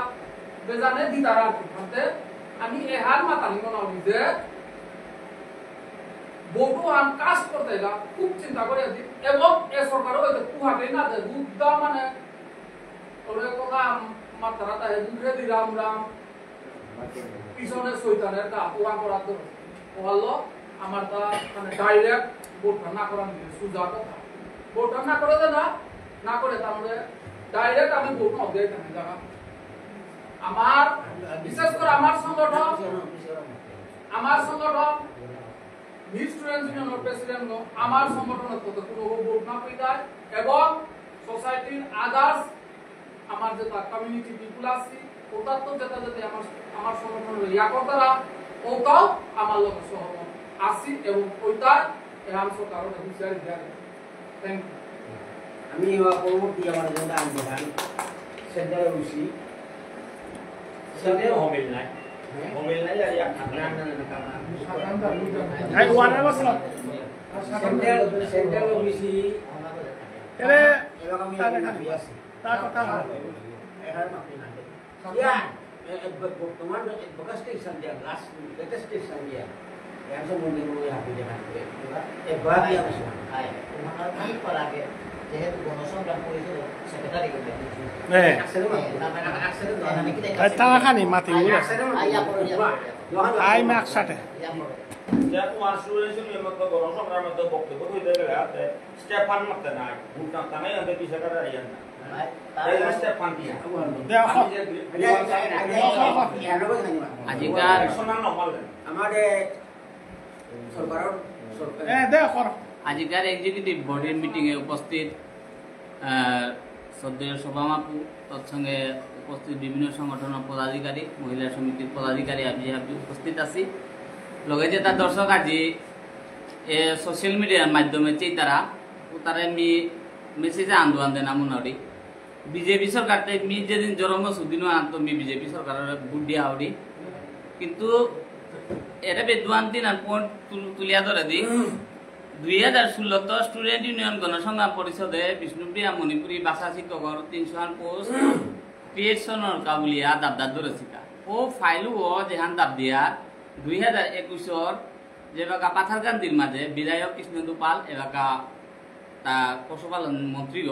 বেজানে দিতারা আর কি খাতে আমি এহার মাতানি মনে হই যে ভোট আন কাজ করতে গা খুব চিন্তা করে আছি এবং এ সরকারও হয়তো কুহাতে না দেয় বুদ্ধা মানে ওরে কথা মাতারা তাই বুঝে দিলাম রাম পিছনে শয়তানের কা ওরা করার তো ওয়ালো আমার তা মানে ডাইরেক্ট ভোটটা না করার নিয়ে সুজা কথা ভোটটা না করে দে না না করে তাহলে ডাইরেক্ট আমি ভোট না দিয়ে এখানে জায়গা আমার বিশেষ করে আমার সংগঠন আমার সংগঠন মিস স্টুডেন্টস ইউনিয়নের প্রেসিডেন্ট আমার সংগঠনের তত কোনো ভোট না পেয়ে যায় এবং সোসাইটির আদার্স আমার যে তার কমিউনিটি পিপল আছি ওটার তো যেটা যেতে আমার আমার সংগঠনের ইয়া করতারা ওটাও আমার লোক সহমত আছি এবং ওইটা এরাম সরকার ওটা হুঁশিয়ারি দেওয়া যায়। Thank you. আমি এবার পরবর্তী আমার এজেন্ডা আনতে চাই সেন্টার ওসি সেন্টার হমিল নাই হমিল নাই আর এক না না না না এই ওয়ান আওয়ার্স না সেন্টার সেন্টার ওসি এরে এবার আমি তাহলে খালি আছি তা কথা হয় এখানে মাফি না ইয়া বর্তমান এডভোকেট স্টেশন দিয়া লাস্ট লেটেস্ট স্টেশন দিয়া এমন মন্দির মনে হাবি দেখা এবার দিয়া বসে আয় তোমার ভাই পড়াকে যেহেতু গণসংগ্রাম পরিষদ সেক্রেটারি করে হ্যাঁ। তারা খানি মাতি উড়ে আই মাকসাটে তোমার সুরেশ মেমত গণসংগ্রামত বক্তব্য হইতে গেলে স্টেফান মাতে নাই ভুটান তানাই আনতে পিছে কাটা ইয়ান না দেখো আজিকার আমাদের সরকারর সরকার এ দেখো আজিকার এক্সিকিউটিভ বডির মিটিং এ উপস্থিত আহ, শ্রদ্ধেয় সভামাপু তৎসঙ্গে উপস্থিত বিভিন্ন সংগঠনের পদাধিকারী মহিলা সমিতির পদাধিকারী আমি আমি উপস্থিত আছি লগে যে তার দর্শক আজি এ সোশ্যাল মিডিয়ার মাধ্যমে চেইতারা ও তারা মি মেসেজ আন্দোলন দেনা মনারি বিজেপি সরকার তে মি যেদিন জরম সুদিন আনতো মি বিজেপি সরকার ভোট দিয়া আউরি কিন্তু এরে বেদুয়ান দিন আর পয়েন্ট তুলিয়া ধরে দি দুই হাজার ষোলো তো স্টুডেন্ট ইউনিয়ন গণসংগ্রাম পরিষদে বিষ্ণুপ্রিয়া মণিপুরী ভাষা শিক্ষকর তিনশো আন পোস্ট ক্রিয়েশনর কাবুলিয়া দাবদার ধরেছিকা ও ফাইলও যেহান দাব দিয়া দুই হাজার একুশর যেবাকা পাথারকান্দির মাঝে বিধায়ক কৃষ্ণেন্দু পাল এবাকা তা পশুপালন মন্ত্রীগ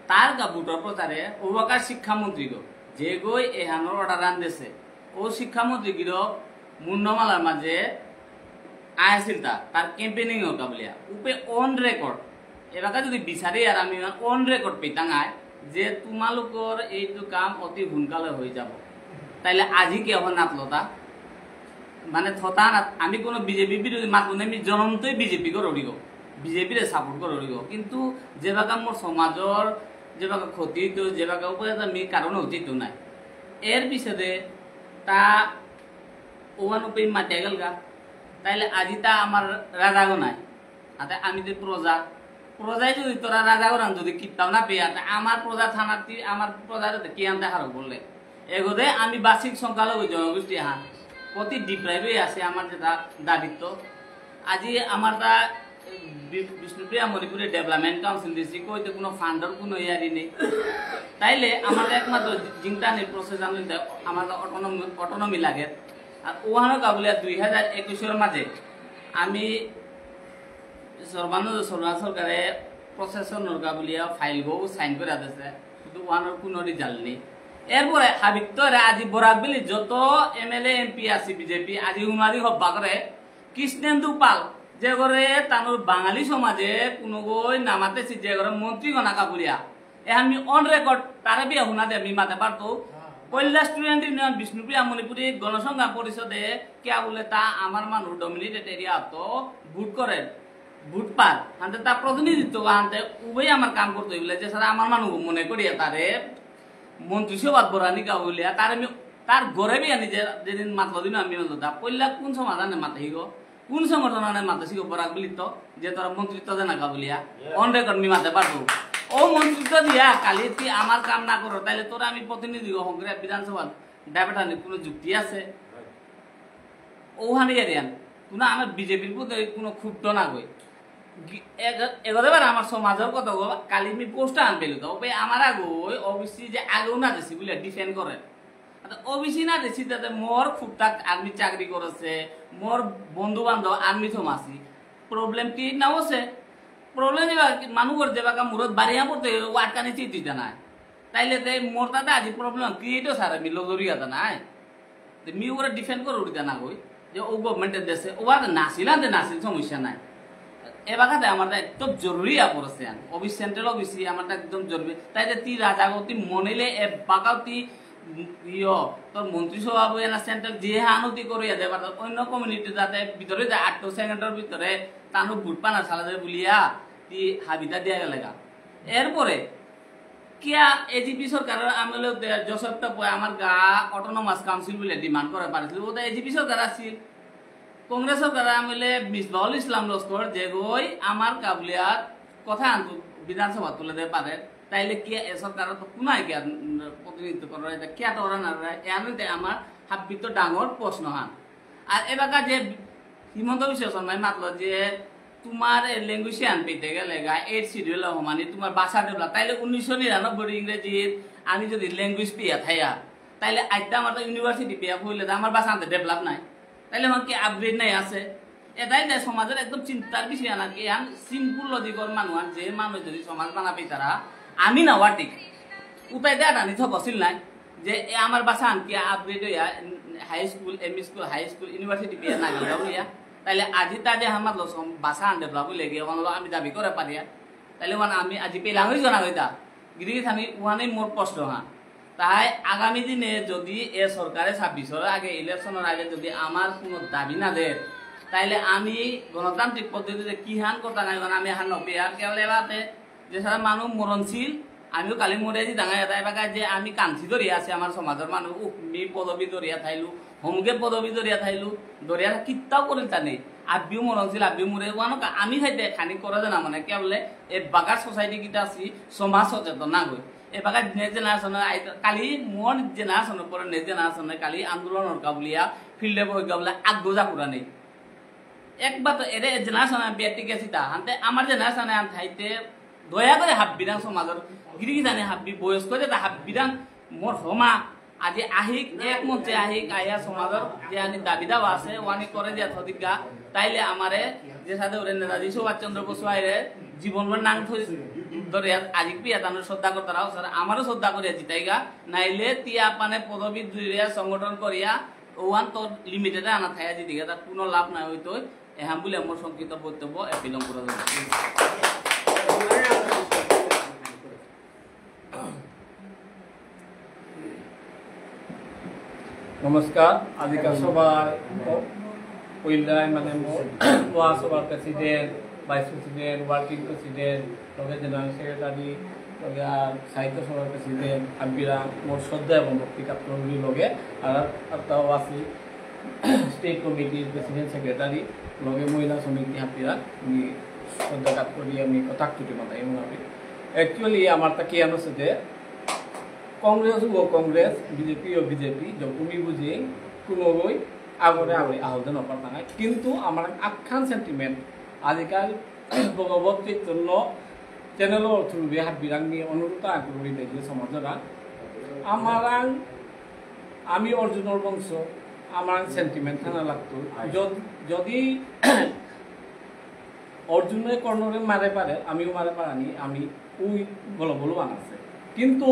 তার গা ভোটর প্রচারে ওবাকা শিক্ষামন্ত্রীগ যেগই এহানোর অর্ডার আন দেছে ও শিক্ষামন্ত্রী গিরক মুন্ডমালার মাঝে আয়াসিলতা তার ক্যাম্পেইনিং ওর কাবুলিয়া উপে অন রেকর্ড এবাকা যদি বিচারে আর আমি অন রেকর্ড পেতাং আয় যে তোমালোকর এইটো কাম অতি সোনকালে হৈ যাব তাইলে আজি কিয় নাতলতা মানে থতা না আমি কোনো বিজেপি বিরোধী মাত মানে আমি জনমতই বিজেপি করে উঠিব বিজেপিরে সাপোর্ট করে উঠিব কিন্তু যেবাকা মোর সমাজর যেবাকা ক্ষতি হইতো যেবাকা উপরে আমি কারণে উচিত নাই এর পিছনে তা ওহান উপে মাতিয়া গেলগা তাইলে আজি তা আমার রাজাগো নাই আতে আমি তো প্রজা প্রজায় যদি তোরা রাজাগরান যদি কিতাও না পেয়ে আতে আমার প্রজা থানার তি আমার প্রজারে তো কি আনতে হারো বললে এগোদে আমি বাসিক সংখ্যালঘু জনগোষ্ঠী হান অতি ডিপ্রাইভে আছে আমার যেটা দাবিত্ব আজি আমার তা বি- বিষ্ণুপ্রিয়া মণিপুরে ডেভেলপমেন্ট কাউন্সিল দিছি কইতে কোনো ফান্ডর কোনো ইয়ারি নেই তাইলে আমার একমাত্র জিংটানি প্রসেস আনলে আমার অটোনমি অটোনমি লাগে আর ওহানো কাবুলিয়া দুই হাজার একুশর মাঝে আমি সর্বানন্দ সর্বা সরকারে প্রসেসর নরকা বুলিয়া ফাইল গো সাইন করে দিছে কিন্তু ওহানোর কোনো রেজাল্ট নেই এরপরে হাবিত্তরে আজি বরাক ভ্যালি যত এমএলএ এমপি আছে বিজেপি আজি উনারি হব্বা করে কৃষ্ণেন্দু পাল যে করে তানুর বাঙালি সমাজে কোনো গই নামাতে সে যে করে মন্ত্রী গনা কাবুলিয়া এহান মি অন রেকর্ড তারে বিয়া হুনা দে মি মাতে পারতো। পয়লা স্টুডেন্ট ইউনিয়ন বিষ্ণুপ্রিয়া মণিপুরী গণসংগ্রাম পরিষদে কিয়া বুলে তা আমার মানুষ ডমিনেটেড এরিয়া তো ভোট করে। বুধবার হানতে তার প্রতিনিধিত্ব হানতে উভয় আমার কাম করতে হইলে যে সারা আমার মানুষ মনে করিয়া তারে মন্ত্রিসভাত বরানি গাউলিয়া তার আমি তার ঘরে বিয়ানি যে যেদিন মাতলো দিন আমি বলতো দা পইলা কোন সমাধানে মাতে হিগো কোন সংগঠনে মাতে সিগো বরাক বুলিত যে তোরা মন্ত্রিত্ব দেনা গাউলিয়া অন রেকর্ড মি মাতে পারতো ও মন্ত্রিত্ব দিয়া কালি তুই আমার কাম না করো তাহলে তোরা আমি প্রতিনিধি হংকরে বিধানসভা ডাবেটানি কোনো যুক্তি আছে ওহানে ইয়ারিয়ান কোনো আমার বিজেপির প্রতি কোনো ক্ষুব্ধ না গই এগোতে পারে আমার সমাজের কত গো কালি মি পোস্ট আনবে তো ওবে আমার আগে ওই ওবিসি যে আগেও না দিছি বুলে ডিফেন্ড করে ওবিসি না দিছি তাতে মোর খুবটা আর্মি চাকরি করেছে মোর বন্ধু বান্ধব আর্মি তো মাসি প্রবলেম ক্রিয়েট না হচ্ছে প্রবলেম যেবা মানুষের যেবাকা মুরত বাড়িয়া পড়তে ও আটকানি চিন্তিত নাই তাইলে তে মোর তাতে আজি প্রবলেম ক্রিয়েটও সারা মিলো জড়িয়া নাই তে মি ওরা ডিফেন্ড করে উঠতে না কই যে ও গভর্নমেন্টের দেশে ও আর নাসিল আনতে নাসিল সমস্যা নাই এবাকাতে আমার একদম জরুরি আপরেশন অফিস সেন্ট্রাল অফিসে আমার একদম জরুরি তাই যে তি রাজাগতি মনিলে এবাকাও তি ইয় তোর মন্ত্রিসভা বই না সেন্ট্রাল যে হানুতি করে দে বারো অন্য কমিউনিটি যাতে ভিতরে যে আট সেকেন্ডের ভিতরে তানু ভোট পানা সালা দে বুলিয়া তি হাবিতা দিয়া গেলেগা এরপরে কিয়া এজিপি সরকারের আমলে জোসেফ তপয় আমার গা অটোনমাস কাউন্সিল বুলে ডিমান্ড করে পারিছিল ওটা এজিপি সরকার আছিল কংগ্রেস সরকার আমলে মিসবাউল ইসলাম লস্কর যেগই আমার কাবুলিয়াত কথা আনতো বিধানসভা তুলে দে পারে তাইলে কি এ সরকার তো কুনাই কি আর, উম, প্রতিনিধিত্ব করে এটা কি আর ওরা না এমনিতে আমার হাব্বিত ডাঙর প্রশ্ন হান আর এবাকা যে হিমন্ত বিশ্ব শর্মায় মাতলো যে তোমার ল্যাঙ্গুয়েজ আন পেতে গেলে গা এইট শিডিউল হমানি তোমার ভাষা ডেভেলপ তাইলে উনিশশো নিরানব্বই ইংরেজির আমি যদি ল্যাঙ্গুয়েজ পেয়া থাইয়া তাইলে আইতা আমার তো ইউনিভার্সিটি পেয়া হইলে তো আমার ভাষা আনতে ডেভেলপ নাই তাইলে আমার কি আপগ্রেড নাই আছে এটাই তাই সমাজের একদম চিন্তার বিষয় আনার কি আন সিম্পল লজিকর মানুষ আন যে মানুষ যদি সমাজ বানা পেতারা আমি না ওয়াটিক উপায় দেয় আনি থক অসিল নাই যে এ আমার ভাষা আন কি আপগ্রেড হইয়া high school ME school high school university পেয়া না গেল হইয়া তাইলে আজি তা যে আমার লসম ভাষা আন ডেভেলপ হইলে গিয়ে ওখানে আমি দাবি করে পারিয়া তাইলে ওখানে আমি আজি পেলাম হই জানা হইতা গিরি থানি ওখানে মোর প্রশ্ন হ্যাঁ তাই আগামী দিনে যদি এ সরকারে ছাব্বিশর আগে ইলেকশনের আগে যদি আমার কোনো দাবি না দেয় তাইলে আমি গণতান্ত্রিক পদ্ধতিতে কি হান করতে নাই মানে আমি হান নপিয়ার কেবল এবাতে যে সারা মানুষ মরণশীল আমিও কালি মরে আছি দাঙ্গা এটা এবার যে আমি কান্তি ধরিয়া আছি আমার সমাজের মানুষ উহ মি পদবী ধরিয়া থাইলু হমুকে পদবী ধরিয়া থাইলু ধরিয়া কিত্তাও করিল তা নেই আবিও মরণশীল আবিও মরে ওয়ানো আমি খাইতে খানি করে দেনা মানে কে বলে এ বাগার সোসাইটি কিতা আছি সমাজ সচেতন না গই এবাকা নেক্সট জেনারেশন আই কালি মোর জেনারেশন পরে নেক্সট জেনারেশন কালি আন্দোলন অরকা বুলিয়া ফিল্ডে বই গা বুলে আগ্গো যা পুরা নেই একবার তো এরে জেনারেশন বিয়াটি গেছি তা হানতে আমার জেনারেশন আন থাইতে দয়া করে হাব্বিরাং সমাজর গিরি গিথানি হাব্বি বয়স্ক যে তা হাব্বিরাং মোর হমা আজি আহিক এক মঞ্চে আহিক আয়া সমাজর যে আনি দাবি দাবা আছে ওয়ানি করে দিয়া থদিকা তাইলে আমারে যে সাথে ওরে নেতাজি সুভাষ চন্দ্র বসু আইরে জীবন ভর নাং থই ধরে আজিক পিয়া তানোর শ্রদ্ধা করতারা স্যার আমারও শ্রদ্ধা করে জিতাইগা নাইলে তি আপানে পদবী দুইয়া সংগঠন করিয়া ওয়ান তো লিমিটেড আনা থায়া জিতিগা তার কোনো লাভ না হইতো এহাম বলে আমার সংক্ষিপ্ত বক্তব্য এপিলম করে দেবো। নমস্কার, আজিকার সভায় প-, পইলাই মানে ম-, মহাসভার president, vice president, working president, লগে জেনারেল সেক্রেটারি, লগে আর সাহিত্য সভার প্রেসিডেন্ট, হাবিরা মোর শ্রদ্ধা এবং ভক্তি কাপড়গুলি লগে আর, আর তাও আছি স্টেট কমিটির প্রেসিডেন্ট সেক্রেটারি, লগে মহিলা সমিতি হাবিরা, আমি শ্রদ্ধা কাপড়ি আমি কথা তুটি মাতাই মনে হবে। Actually আমার তা কি আনো সাথে কংগ্রেস ও কংগ্রেস, বিজেপি ও বিজেপি, যখনই বুঝি কোনো বই আগরে আগরে আহত না পারতাম না। কিন্তু আমার আখ্যান সেন্টিমেন্ট আজিকাল ভগবত চৈতন্য চ্যানেল থ্রুবে হাবিরাংনি অনুরোধ আকুরি দেখে সমাজরা আমারাং আমি অর্জুনর বংশ আমার সেন্টিমেন্ট থানা লাগতো। যদ-, যদি অর্জুনে কর্ণরে মারে পারে, আমিও মারে পারানি, আমি ওই বলবলবান আছে। কিন্তু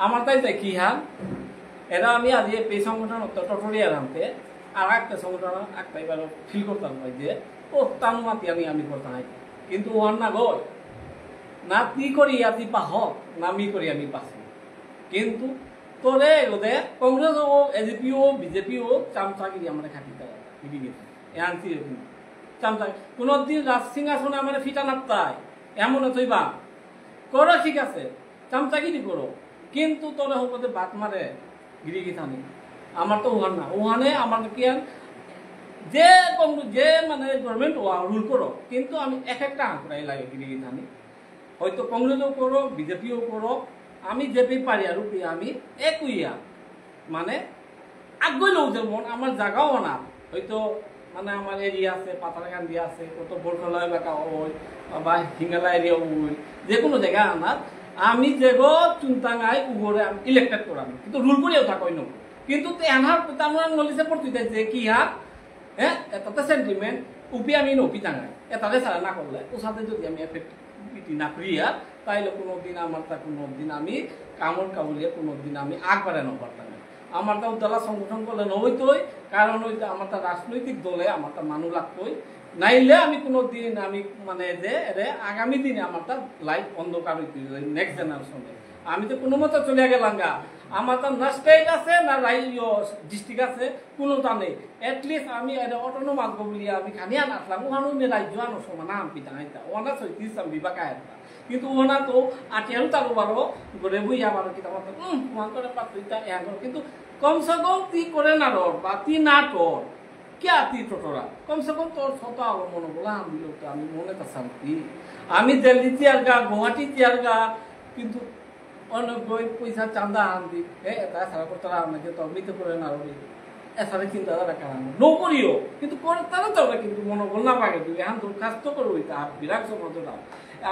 আমার তাই দেখি হ্যাঁ, এরা আমি আজ এই সংগঠন তো টটরিয়ার আনতে আর একটা সংগঠন একটা এবার ফিল করতাম হয় যে ও তানু মাতি আমি, আমি করতাম হয়। কিন্তু ও আর না গো, না তি করি আতি পাহ, না মি করি আমি পাসি। কিন্তু তোরে ওদের কংগ্রেস ও এজিপি ও বিজেপি ও চামচাগিরি আমরা খাটি তারা, বিজেপি। এ আনছি এরকম। চামচা, কোনোদিন রাজ সিংহাসনে আমার ফিটা নাপতাই, এমন হতই বা। করো, ঠিক আছে, চামচাগিরি করো, কিন্তু তোরা হকতে বাত মারে গিরিগিথানি। আমার তো ওহান না, ওহানে আমার কি আর যে কংগ্রেস, যে মানে গভর্নমেন্ট ওয়া রুল করো, কিন্তু আমি এক একটা আঁকড়াই লাগে গিরিগিথানি। হয়তো কংগ্রেসও করো, বিজেপিও করো, আমি যেপি পারি আর উপি আমি একইয়া। মানে, আগই লোক যেমন আমার জায়গাও না, হয়তো মানে আমার এরিয়া আছে, পাথারকান্দি আছে, কত বরখলা এলাকা ওই, বা হিঙ্গালা এরিয়া ওই, যে কোনো জায়গা আনার, আমি যেগো চুনতাঙ্গাই উগরে আমি ইলেক্টেড করাম, কিন্তু রুল করিয়াও থাকই না। কিন্তু তে আনহার তামরান নলিসে পড়তে যে কি হা, হ্যাঁ, এটাতে সেন্টিমেন্ট, উপি আমি নপি তাঙ্গাই, এটাতে সারা না করলে, ও সাথে যদি আমি এফেক্টিভিটি না করিয়া, তাইলে কোনোদিন আমার তা কোনোদিন আমি কামড় কাউলিয়া কোনোদিন আমি আগবাড়ে না পারতাম না। আমার তা উদ্দালা সংগঠন করলে নইতই, কারণ হইতে আমার তা রাজনৈতিক দলে আমার তা মানু লাগতই, নাইলে আমি কোনোদিন আমি মানে যে এরে আগামী দিনে আমার তা লাইফ অন্ধকার হইতে নেক্সট জেনারেশনে। আমি তো কোনো মতো চলে গেলাম গা, আমার তা না স্টেট আছে না রাজ্য ডিস্ট্রিক্ট আছে, কোনো তা নেই। এটলিস্ট আমি এটা অটোনোমাস গো বুলিয়া আমি খানিয়ান আসলাম, ওখানে আমি রাজ্য আনো সমান আম পিতা আইতা, ওনা সৈতিস আমি বিবাকা আইতা। কিন্তু ওনা তো আটিয়ারু তারু বারো গরে বুই আমার কিতা মাত্র, উম, ওহান করে পাত্রিতা এহান করে। কিন্তু কমসে কম তি করে না রর, বা তি না টর, কে আতি টটরা? কমসে কম তোর শত আলো মনোবল আন দিল তো আমি মনে তা শান্তি। আমি দিল্লি তিয়ারগা, গুয়াহাটি তিয়ারগা, কিন্তু অনেক বই পয়সা চান্দা আন দি, এ, এটা সারা করতে আন যে তোর মিতে করে না রবি। এসারে চিন্তাধারা কারণ। নকরিও, কিন্তু করে তারা তো ওরা কিন্তু মনোবল না পাকে দিবে। এখন দরখাস্ত করে ওইটা, আর বিরাট সমর্থন।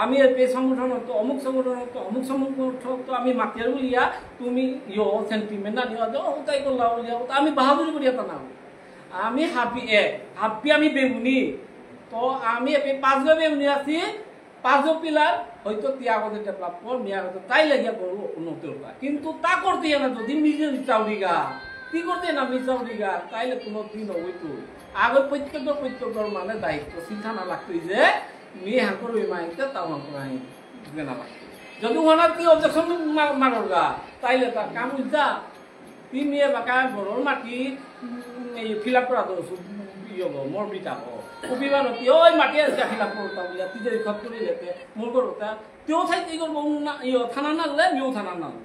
আমি এর এই সংগঠন তো, অমুক সংগঠন তো, অমুক সংগঠন তো, আমি মাতিয়ার বলিয়া, তুমি ইয়ো সেন্টিমেন্ট না নিও, যে, "ও, তাই করলা বলিয়া", ও তো আমি বাহাদুরি করিয়া তা না। আমি হাবি এক, হাবি আমি বেমুনি। তো আমি এপে পাঁচগো বেমুনি আছি, পাঁচগো পিলার হয়তো তিয়াগো যে ডেভেলপ কর, মিয়া হয়তো তাই লাগিয়া করবো উন্নতি করবা। কিন্তু তা করতে না যদি মিজে চাউরিগা, কি করতে না মিজে চাউরিগা, তাইলে কোনো দিন হইতো। আগে প্রত্যেক, প্রত্যেক মানে দায়িত্ব চিন্তা না লাগতো যে মি হাঁকর ওই মাইতে তাও হাঁকর আই দেনা লাগতো। যদি ওনার কি অবজেকশন মারোরগা, তাইলে তার কাম উল্টা। তি মিয়ে বাকা ঘরর মাটি, উম, এই ফিল আপ করা তো সু-, ইয়ে গো, মোর বিটা গো। কবি বারো তি, ওই মাটি আজকে ফিল আপ করতা বুলিয়া, তি যদি খত করে যেতে, মোর করতা। তেও থাই তি করবো, উম, না, ইয়ে, থানা না লে, মিও থানা না লে।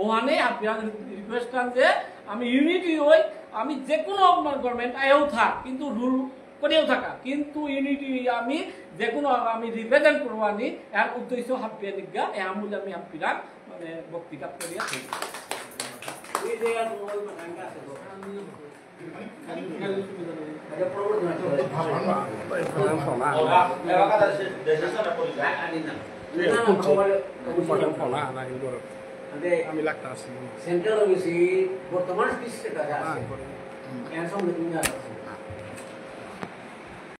ওহানে আপিয়ান রিকোয়েস্ট কান যে, আমি ইউনিটি হই, আমি যে কোনো গভর্নমেন্ট আয়েও থাক, কিন্তু রুল করিয়াও থাকা, কিন্তু ইউনিটি আমি যে কোনো আমি রিপ্রেজেন্ট করবো আনি, এর উদ্দেশ্য হাবিয়ে নিগা, এ আমুল আমি হাবিরাং, মানে, বক্তৃতা করিয়া থাকি। ওই যে আর ওই মাথাঙ্গা আছে তো। আচ্ছা, পরবর্তী মাত্র। আমি না। না, না, খবর, খবর। আমি লাগতা আছি। সেন্ট্রাল অফিসে বর্তমান কি স্ট্যাটাস আছে? হ্যাঁ, করে। এর সঙ্গে তুমি আর আছে।